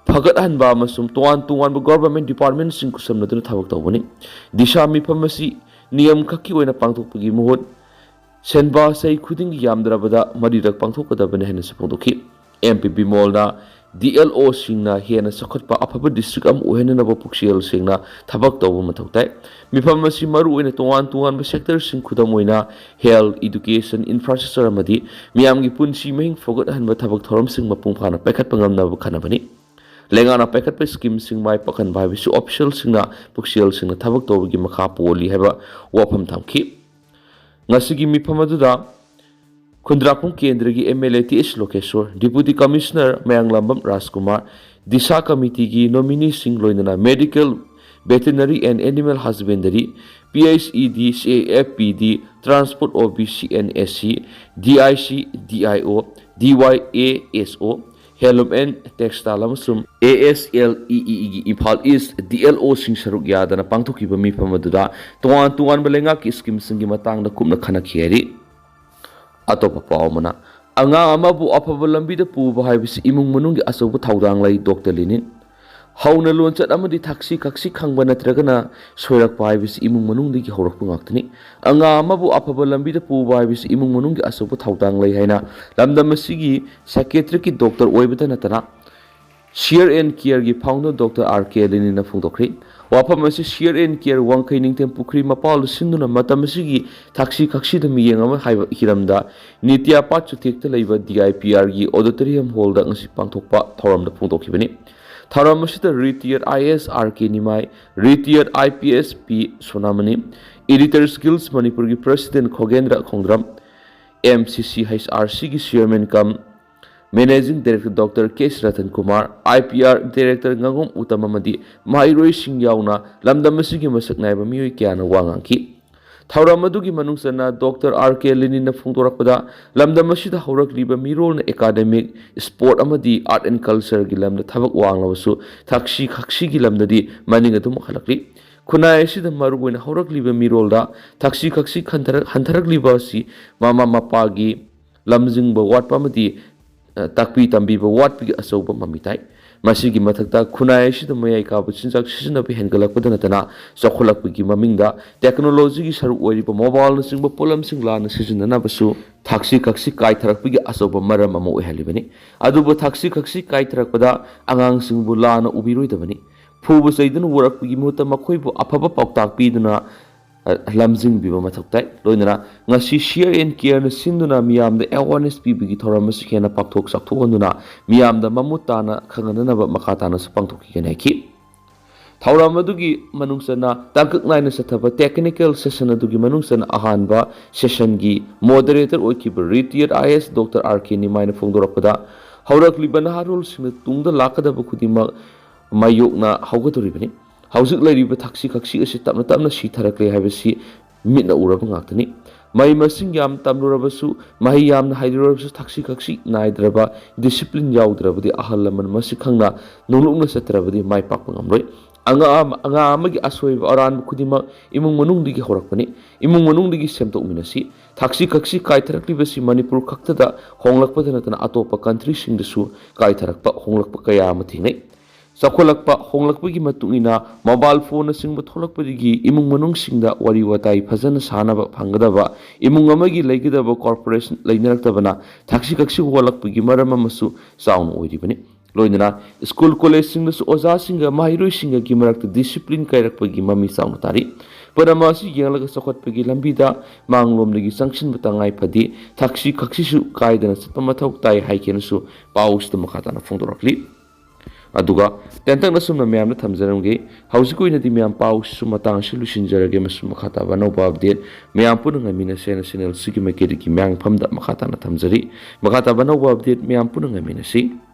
ꯐꯒꯠꯍꯟꯕ ꯑꯃꯁꯨꯡ ꯇꯣꯉꯥꯟ ꯇꯣꯉꯥꯟꯕ government departmentꯁꯤꯡ ꯈꯨꯠꯁꯝꯅꯗꯨꯅ ꯊꯕꯛ ꯇꯧꯕꯅꯤ꯫ ꯗꯤꯁꯥ ꯃꯤꯐꯝ ꯑꯁꯤ ꯅꯤꯌꯝꯈꯛꯀꯤ ꯑꯣꯏꯅ ꯄꯥꯡꯊꯣꯛꯄꯒꯤ ꯃꯍꯨꯠ ꯁꯦꯟꯕꯥ ꯆꯍꯤ ꯈꯨꯗꯤꯡꯒꯤ ꯌꯥꯝꯗ꯭ꯔꯕꯗ ꯃꯔꯤꯔꯛ ꯄꯥꯡꯊꯣꯛꯀꯗꯕꯅꯤ ꯍꯥꯏꯅꯁꯨ ꯐꯣꯡꯗꯣꯛꯈꯤ꯫ ꯑꯦꯝ ꯄꯤ ꯕꯤꯃꯣꯜꯅ ꯗꯤ ꯑꯦꯜ ꯑꯣꯁꯤꯡꯅ ꯍꯦꯟꯅ ꯆꯥꯎꯈꯠꯄ ꯑꯐꯕ district ꯑꯃ ꯑꯣꯏꯍꯟꯅꯅꯕ ꯄꯨꯛꯆꯦꯜ ꯁꯦꯡꯅ ꯊꯕꯛ ꯇꯧꯕ ꯃꯊꯧ ꯇꯥꯏ꯫ ꯃꯤꯐꯝ ꯑꯁꯤ ꯃꯔꯨꯑꯣꯏꯅ ꯇꯣꯉꯥꯟ ꯇꯣꯉꯥꯟꯕ sectorꯁꯤꯡ, ꯈꯨꯗꯝ ꯑꯣꯏꯅ health, education, infrastructure ꯑꯃꯗꯤ ꯃꯤꯌꯥꯝꯒꯤ ꯄꯨꯟꯁꯤ ꯃꯍꯤꯡ ꯐꯒꯠꯍꯟꯕ ꯊꯕꯛ ꯊꯧꯔꯝꯁꯤꯡ ꯃꯄꯨꯡ ꯐꯥꯅ ꯄꯥꯏꯈꯠꯄ ꯉꯝꯅꯕ ꯈꯟꯅꯕꯅꯤ꯫ ꯂꯩꯉꯥꯛꯅ ꯄꯥꯏꯈꯠꯄ schemeꯁꯤꯡ ꯃꯥꯏ ꯄꯥꯛꯍꯟꯕ ꯍꯥꯏꯕꯁꯤ officialꯁꯤꯡꯅ ꯄꯨꯛꯆꯦꯜ ꯁꯦꯡꯅ ꯊꯕꯛ ꯇꯧꯕꯒꯤ ꯃꯈꯥ ꯄꯣꯜꯂꯤ ꯍꯥꯏꯕ ꯋꯥꯐꯝ ꯊꯝꯈꯤ꯫ ꯉꯁꯤꯒꯤ ꯃꯤꯐꯝ ꯑꯗꯨꯗ ꯈꯨꯟꯗ꯭ꯔꯥꯛꯄꯝ ꯀꯦꯟꯗ꯭ꯔꯒꯤ M L A T H Lokeshor, Deputy Commissioner Mayanglambam Rajkumar, DISHA ꯀꯃꯤꯇꯤꯒꯤ nomineeꯁꯤꯡ, ꯂꯣꯏꯅꯅ Medical, Veterinary and Animal Husbandry, P H E D, C A F P D, Transport, O B C N S C, D I C, D I O, D Y A S ꯑꯣ, Handloom and Textile ꯑꯃꯁꯨꯡ A S L E E ꯒꯤ ꯏꯝꯐꯥꯜ ꯏꯁ D L ꯑꯣꯁꯤꯡ ꯁꯔꯨꯛ ꯌꯥꯗꯅ ꯄꯥꯡꯊꯣꯛꯈꯤꯕ ꯃꯤꯐꯝ ꯑꯗꯨꯗ ꯇꯣꯉꯥꯟ ꯇꯣꯉꯥꯟꯕ ꯂꯩꯉꯥꯛꯀꯤ schemeꯁꯤꯡꯒꯤ ꯃꯇꯥꯡꯗ ꯀꯨꯞꯅ ꯈꯟꯅꯈꯤ ꯍꯥꯏꯔꯤ꯫ ꯑꯇꯣꯞꯄ ꯄꯥꯎ ꯑꯃꯅ, ꯑꯉꯥꯡ ꯑꯃꯕꯨ ꯑꯐꯕ ꯂꯝꯕꯤꯗ ꯄꯨꯕ ꯍꯥꯏꯕꯁꯤ ꯏꯃꯨꯡ ꯃꯅꯨꯡꯒꯤ ꯑꯆꯧꯕ ꯊꯧꯗꯥꯡ ꯂꯩ, ꯗꯣꯛꯇꯔ ꯂꯦꯅꯤꯟ꯫ ꯍꯧꯅ ꯂꯣꯟꯆꯠ ꯑꯃꯗꯤ ꯊꯛꯁꯤ ꯈꯛꯁꯤ ꯈꯪꯕ ꯅꯠꯇ꯭ꯔꯒꯅ ꯁꯣꯏꯔꯛꯄ ꯍꯥꯏꯕꯁꯤ ꯏꯃꯨꯡ ꯃꯅꯨꯡꯗꯒꯤ ꯍꯧꯔꯛꯄ ꯉꯥꯛꯇꯅꯤ꯫ ꯑꯉꯥꯡ ꯑꯃꯕꯨ ꯑꯐꯕ ꯂꯝꯕꯤꯗ ꯄꯨꯕ ꯍꯥꯏꯕꯁꯤ ꯏꯃꯨꯡ ꯃꯅꯨꯡꯒꯤ ꯑꯆꯧꯕ ꯊꯧꯗꯥꯡ ꯂꯩ ꯍꯥꯏꯅ ꯂꯝꯗꯝ ꯑꯁꯤꯒꯤ psychiatricꯀꯤ ꯗꯣꯛꯇꯔ ꯑꯣꯏꯕꯇ ꯅꯠꯇꯅ Share and Careꯒꯤ founder ꯗꯣꯛꯇꯔ ꯑꯥꯔ ꯀꯦ ꯂꯦꯅꯤꯟꯅ ꯐꯣꯡꯗꯣꯛꯈ꯭ꯔꯦ꯫ ꯋꯥꯐꯝ ꯑꯁꯤ ꯁꯤꯌꯔ ꯑꯦꯟ ꯀꯤꯌꯔ ꯋꯥꯡꯈꯩ ꯅꯤꯡꯊꯦꯝ ꯄꯨꯈ꯭ꯔꯤ ꯃꯄꯥꯜꯗ ꯁꯤꯟꯗꯨꯅ ꯃꯇꯝ ꯑꯁꯤꯒꯤ ꯊꯥꯛꯁꯤ ꯈꯥꯛꯁꯤꯗ ꯃꯤꯠꯌꯦꯡ ꯑꯃ ꯍꯥꯏꯕ ꯍꯤꯔꯝꯗ ꯅꯤꯇꯤꯌꯥ ꯄꯥꯠ ꯆꯨꯊꯦꯛꯇ ꯂꯩꯕ ꯗꯤ ꯑꯥꯏ ꯄꯤ ꯑꯥꯔꯒꯤ ꯑꯣꯗꯤꯇꯣꯔꯤꯌꯝ ꯍꯣꯜꯗ ꯉꯁꯤ ꯄꯥꯡꯊꯣꯛꯄ ꯊꯧꯔꯝꯗ ꯐꯣꯡꯗꯣꯛꯈꯤꯕꯅꯤ꯫ ꯊꯧꯔꯝ ꯑꯁꯤꯗ retired I A S R K Nimai, retired I P S P Sonamani, editors guild ꯃꯅꯤꯄꯨꯔꯒꯤ president Khogendra Khongdram, M C C H R ꯁꯤꯒꯤ chairman cum managing director doctor K Sirathon Kumar, I P R director ꯉꯥꯉꯣꯝ ꯎꯇꯝ ꯑꯃꯗꯤ ꯃꯍꯩꯔꯣꯏꯁꯤꯡ ꯌꯥꯎꯅ ꯂꯝꯗꯝ ꯑꯁꯤꯒꯤ ꯃꯁꯛ ꯅꯥꯏꯕ ꯃꯤꯑꯣꯏ ꯀꯌꯥꯅ ꯋꯥ ꯉꯥꯡꯈꯤ꯫ ꯊꯧꯔꯝ ꯑꯗꯨꯒꯤ ꯃꯅꯨꯡ ꯆꯟꯅ ꯗꯣꯛꯇꯔ ꯑꯥꯔ ꯀꯦ ꯂꯤꯅꯤꯟꯅ ꯐꯣꯡꯗꯣꯔꯛꯄꯗ, ꯂꯝꯗꯝ ꯑꯁꯤꯗ ꯍꯧꯔꯛꯂꯤꯕ ꯃꯤꯔꯣꯜꯅ ꯑꯦꯀꯥꯗꯃꯤꯛ, ꯁ꯭ꯄꯣꯔꯠ ꯑꯃꯗꯤ ꯑꯥꯔꯠ ꯑꯦꯟ ꯀꯜꯆꯔꯒꯤ ꯂꯝꯗ ꯊꯕꯛ ꯋꯥꯡꯂꯕꯁꯨ ꯊꯛꯁꯤ ꯈꯛꯁꯤꯒꯤ ꯂꯝꯗꯗꯤ ꯃꯅꯤꯡ ꯑꯗꯨꯝ ꯍꯜꯂꯛꯂꯤ꯫ ꯈꯨꯟꯅꯥꯏ ꯑꯁꯤꯗ ꯃꯔꯨꯑꯣꯏꯅ ꯍꯧꯔꯛꯂꯤꯕ ꯃꯤꯔꯣꯜꯗ ꯊꯛꯁꯤ ꯈꯛꯁꯤ ꯈꯟꯊꯔꯛ-, ꯍꯟꯊꯔꯛꯂꯤꯕ ꯑꯁꯤ ꯃꯃꯥ ꯃꯄꯥꯒꯤ ꯂꯝꯖꯤꯡꯕ ꯋꯥꯠꯄ ꯑꯃꯗꯤ, ꯑ, ꯇꯥꯛꯄꯤ ꯇꯝꯕꯤꯕ ꯋꯥꯠꯄꯒꯤ ꯑꯆꯧꯕ ꯃꯃꯤ ꯇꯥꯏ꯫ ꯃꯁꯤꯒꯤ ꯃꯊꯛꯇ ꯈꯨꯟꯅꯥꯏ ꯑꯁꯤꯗ ꯃꯌꯥꯏ ꯀꯥꯕ ꯆꯤꯟꯖꯥꯛ ꯁꯤꯖꯤꯟꯅꯕ ꯍꯦꯟꯒꯠꯂꯛꯄꯗ ꯅꯠꯇꯅ ꯆꯥꯎꯈꯠꯂꯛꯄꯒꯤ ꯃꯃꯤꯡꯗ ꯇꯦꯛꯅꯣꯂꯣꯖꯤꯒꯤ ꯁꯔꯨꯛ ꯑꯣꯏꯔꯤꯕ ꯃꯣꯕꯥꯏꯜꯅꯆꯤꯡꯕ ꯄꯣꯠꯂꯝꯁꯤꯡ ꯂꯥꯟꯅ ꯁꯤꯖꯤꯟꯅꯅꯕꯁꯨ ꯊꯛꯁꯤ ꯈꯛꯁꯤ ꯀꯥꯏꯊꯔꯛꯄꯒꯤ ꯑꯆꯧꯕ ꯃꯔꯝ ꯑꯃ ꯑꯣꯏꯍꯜꯂꯤꯕꯅꯤ꯫ ꯑꯗꯨꯕꯨ ꯊꯛꯁꯤ ꯈꯛꯁꯤ ꯀꯥꯏꯊꯔꯛꯄꯗ ꯑꯉꯥꯡꯁꯤꯡꯕꯨ ꯂꯥꯟꯅ ꯎꯕꯤꯔꯣꯏꯗꯕꯅꯤ꯫ ꯐꯨꯕ ꯆꯩꯗꯨꯅ ꯋꯥꯔꯛꯄꯒꯤ ꯃꯍꯨꯠꯇ ꯃꯈꯣꯏꯕꯨ ꯑꯐꯕ ꯄꯥꯎꯇꯥꯛ ꯄꯤꯗꯨꯅ, ꯑ, ꯂꯝꯖꯤꯡꯕꯤꯕ ꯃꯊꯧ ꯇꯥꯏ꯫ ꯂꯣꯏꯅꯅ ꯉꯁꯤ ꯁꯤꯌꯔ ꯑꯦꯟ ꯀꯤꯌꯔꯅ ꯁꯤꯟꯗꯨꯅ ꯃꯤꯌꯥꯝꯗ ꯑꯦꯋꯥꯔꯅꯦꯁ ꯄꯤꯕꯒꯤ ꯊꯧꯔꯝ ꯑꯁꯤ ꯍꯦꯟꯅ ꯄꯥꯛꯊꯣꯛ ꯆꯥꯎꯊꯣꯛꯍꯟꯗꯨꯅ ꯃꯤꯌꯥꯝꯗ ꯃꯃꯨꯠ ꯇꯥꯅ ꯈꯪꯍꯟꯅꯅꯕ ꯃꯈꯥ ꯇꯥꯅꯁꯨ ꯄꯥꯡꯊꯣꯛꯈꯤꯒꯅꯤ ꯍꯥꯏꯈꯤ꯫ ꯊꯧꯔꯝ ꯑꯗꯨꯒꯤ ꯃꯅꯨꯡ ꯆꯟꯅ ꯇꯥꯡꯀꯛ ꯅꯥꯏꯅ ꯆꯠꯊꯕ ꯇꯦꯛꯅꯤꯀꯦꯜ ꯁꯦꯁꯟ ꯑꯗꯨꯒꯤ ꯃꯅꯨꯡ ꯆꯟꯅ ꯑꯍꯥꯟꯕ ꯁꯦꯁꯟꯒꯤ ꯃꯣꯗꯔꯦꯇꯔ ꯑꯣꯏꯈꯤꯕ ꯔꯤꯇꯤꯌꯔ ꯑꯥꯏ ꯑꯦꯁ ꯗꯣꯛꯇꯔ ꯑꯥꯔ ꯀꯦ ꯅꯤꯃꯥꯏꯅ ꯐꯣꯡꯗꯣꯔꯛꯄꯗ, ꯍꯧꯔꯛꯂꯤꯕ ꯅꯍꯥꯔꯣꯜꯁꯤꯡꯅ ꯇꯨꯡꯗ ꯂꯥꯛꯀꯗꯕ ꯈꯨꯗꯤꯡꯃꯛ ꯃꯥꯌꯣꯛꯅ ꯍꯧꯒꯗꯧꯔꯤꯕꯅꯤ꯫ ꯍꯧꯖꯤꯛ ꯂꯩꯔꯤꯕ ꯊꯛꯁꯤ ꯈꯛꯁꯤ ꯑꯁꯤ ꯇꯞꯅ ꯇꯞꯅ ꯁꯤꯊꯔꯛꯂꯦ ꯍꯥꯏꯕꯁꯤ ꯃꯤꯠꯅ ꯎꯔꯕ ꯉꯥꯛꯇꯅꯤ꯫ ꯃꯍꯩ ꯃꯁꯤꯡ ꯌꯥꯝ ꯇꯝꯂꯨꯔꯕꯁꯨ, ꯃꯍꯩ ꯌꯥꯝꯅ ꯍꯩꯔꯨꯔꯕꯁꯨ, ꯊꯛꯁꯤ ꯈꯛꯁꯤ ꯅꯥꯏꯗ꯭ꯔꯕ, ꯗꯤꯁꯤꯄ꯭ꯂꯤꯟ ꯌꯥꯎꯗ꯭ꯔꯕꯗꯤ ꯑꯍꯜ ꯂꯃꯟ ꯃꯁꯤ ꯈꯪꯅ ꯅꯣꯡꯂꯨꯛꯅ ꯆꯠꯇ꯭ꯔꯕꯗꯤ ꯃꯥꯏ ꯄꯥꯛꯄ ꯉꯝꯂꯣꯏ꯫ ꯑꯉꯥꯡ ꯑꯃ-, ꯑꯉꯥꯡ ꯑꯃꯒꯤ ꯑꯁꯣꯏꯕ ꯑꯔꯥꯟꯕ ꯈꯨꯗꯤꯡꯃꯛ ꯏꯃꯨꯡ ꯃꯅꯨꯡꯗꯒꯤ ꯍꯧꯔꯛꯄꯅꯤ꯫ ꯏꯃꯨꯡ ꯃꯅꯨꯡꯗꯒꯤ ꯁꯦꯝꯗꯣꯛꯃꯤꯟꯅꯁꯤ꯫ ꯊꯛꯁꯤ ꯈꯛꯁꯤ ꯀꯥꯏꯊꯔꯛꯂꯤꯕꯁꯤ ꯃꯅꯤꯄꯨꯔ ꯈꯛꯇꯗ ꯍꯣꯡꯂꯛꯄꯗ ꯅꯠꯇꯅ ꯑꯇꯣꯞꯄ ꯀꯟꯇ꯭ꯔꯤꯁꯤꯡꯗꯁꯨ ꯀꯥꯏꯊꯔꯛꯄ, ꯍꯣꯡꯂꯛꯄ ꯀꯌꯥ ꯑꯃ ꯊꯦꯡꯅꯩ꯫ ꯆꯥꯎꯈꯠꯂꯛꯄ, ꯍꯣꯡꯂꯛꯄꯒꯤ ꯃꯇꯨꯡ ꯏꯟꯅ ꯃꯣꯕꯥꯏꯜ ꯐꯣꯟꯅꯆꯤꯡꯕ ꯊꯣꯛꯂꯛꯄꯗꯒꯤ ꯏꯃꯨꯡ ꯃꯅꯨꯡꯁꯤꯡꯗ ꯋꯥꯔꯤ ꯋꯥꯇꯥꯏ ꯐꯖꯅ ꯁꯥꯟꯅꯕ ꯐꯪꯒꯗꯕ, ꯏꯃꯨꯡ ꯑꯃꯒꯤ ꯂꯩꯒꯗꯕ ꯀꯣꯑꯣꯄꯔꯦꯁꯟ ꯂꯩꯅꯔꯛꯇꯕꯅ ꯊꯛꯁꯤ ꯈꯛꯁꯤ ꯋꯥꯠꯂꯛꯄꯒꯤ ꯃꯔꯝ ꯑꯃꯁꯨ ꯆꯥꯎꯅ ꯑꯣꯏꯔꯤꯕꯅꯤ꯫ ꯂꯣꯏꯅꯅ ꯁ꯭ꯀꯨꯜ ꯀꯣꯂꯦꯖꯁꯤꯡꯗꯁꯨ ꯑꯣꯖꯥꯁꯤꯡꯒ ꯃꯍꯩꯔꯣꯏꯁꯤꯡꯒꯒꯤ ꯃꯔꯛꯇ ꯗꯤꯁꯤꯄ꯭ꯂꯤꯟ ꯀꯥꯏꯔꯛꯄꯒꯤ ꯃꯃꯤ ꯆꯥꯎꯅ ꯇꯥꯔꯤ꯫ ꯄꯨꯝꯅꯃꯛ ꯑꯁꯤ ꯌꯦꯡꯂꯒ ꯆꯥꯎꯈꯠꯄꯒꯤ ꯂꯝꯕꯤꯗ ꯃꯥꯡꯂꯣꯝꯗꯒꯤ ꯆꯪꯁꯤꯟꯕ ꯇꯉꯥꯏ ꯐꯗꯦ, ꯊꯛꯁꯤ ꯈꯛꯁꯤꯁꯨ ꯀꯥꯏꯗꯅ ꯆꯠꯄ ꯃꯊꯧ ꯇꯥꯏ ꯍꯥꯏꯈꯤꯅꯁꯨ ꯄꯥꯎꯁꯤꯗ ꯃꯈꯥ ꯇꯥꯅ ꯐꯣꯡꯗꯣꯔꯛꯂꯤ꯫ ꯑꯗꯨꯒ ꯇꯦꯟꯇꯛꯅ ꯁꯨꯝꯅ ꯃꯌꯥꯝꯗ ꯊꯝꯖꯔꯝꯒꯦ꯫ ꯍꯧꯖꯤꯛꯀꯤ ꯑꯣꯏꯅꯗꯤ ꯃꯌꯥꯝ ꯄꯥꯎꯁꯤꯁꯨ ꯃꯇꯥꯡ ꯑꯁꯤ ꯂꯣꯏꯁꯤꯟꯖꯔꯒꯦ ꯑꯃꯁꯨꯡ ꯃꯈꯥ ꯇꯥꯕ ꯑꯅꯧꯕ ꯑꯞꯗꯦꯠ ꯃꯌꯥꯝ ꯄꯨꯟꯅ ꯉꯥꯏꯃꯤꯟꯅꯁꯦ ꯍꯥꯏꯅ ꯆꯦꯅꯦꯜꯁꯤꯒꯤ ꯃꯥꯏꯀꯩꯗꯒꯤ ꯃꯌꯥꯝ ꯃꯐꯝꯗ ꯃꯈꯥ ꯇꯥꯅ ꯊꯝꯖꯔꯤ꯫ ꯃꯈꯥ ꯇꯥꯕ ꯑꯅꯧꯕ ꯑꯞꯗꯦꯠ ꯃꯌꯥꯝ ꯄꯨꯟꯅ ꯉꯥꯏꯃꯤꯟꯅꯁꯤ꯫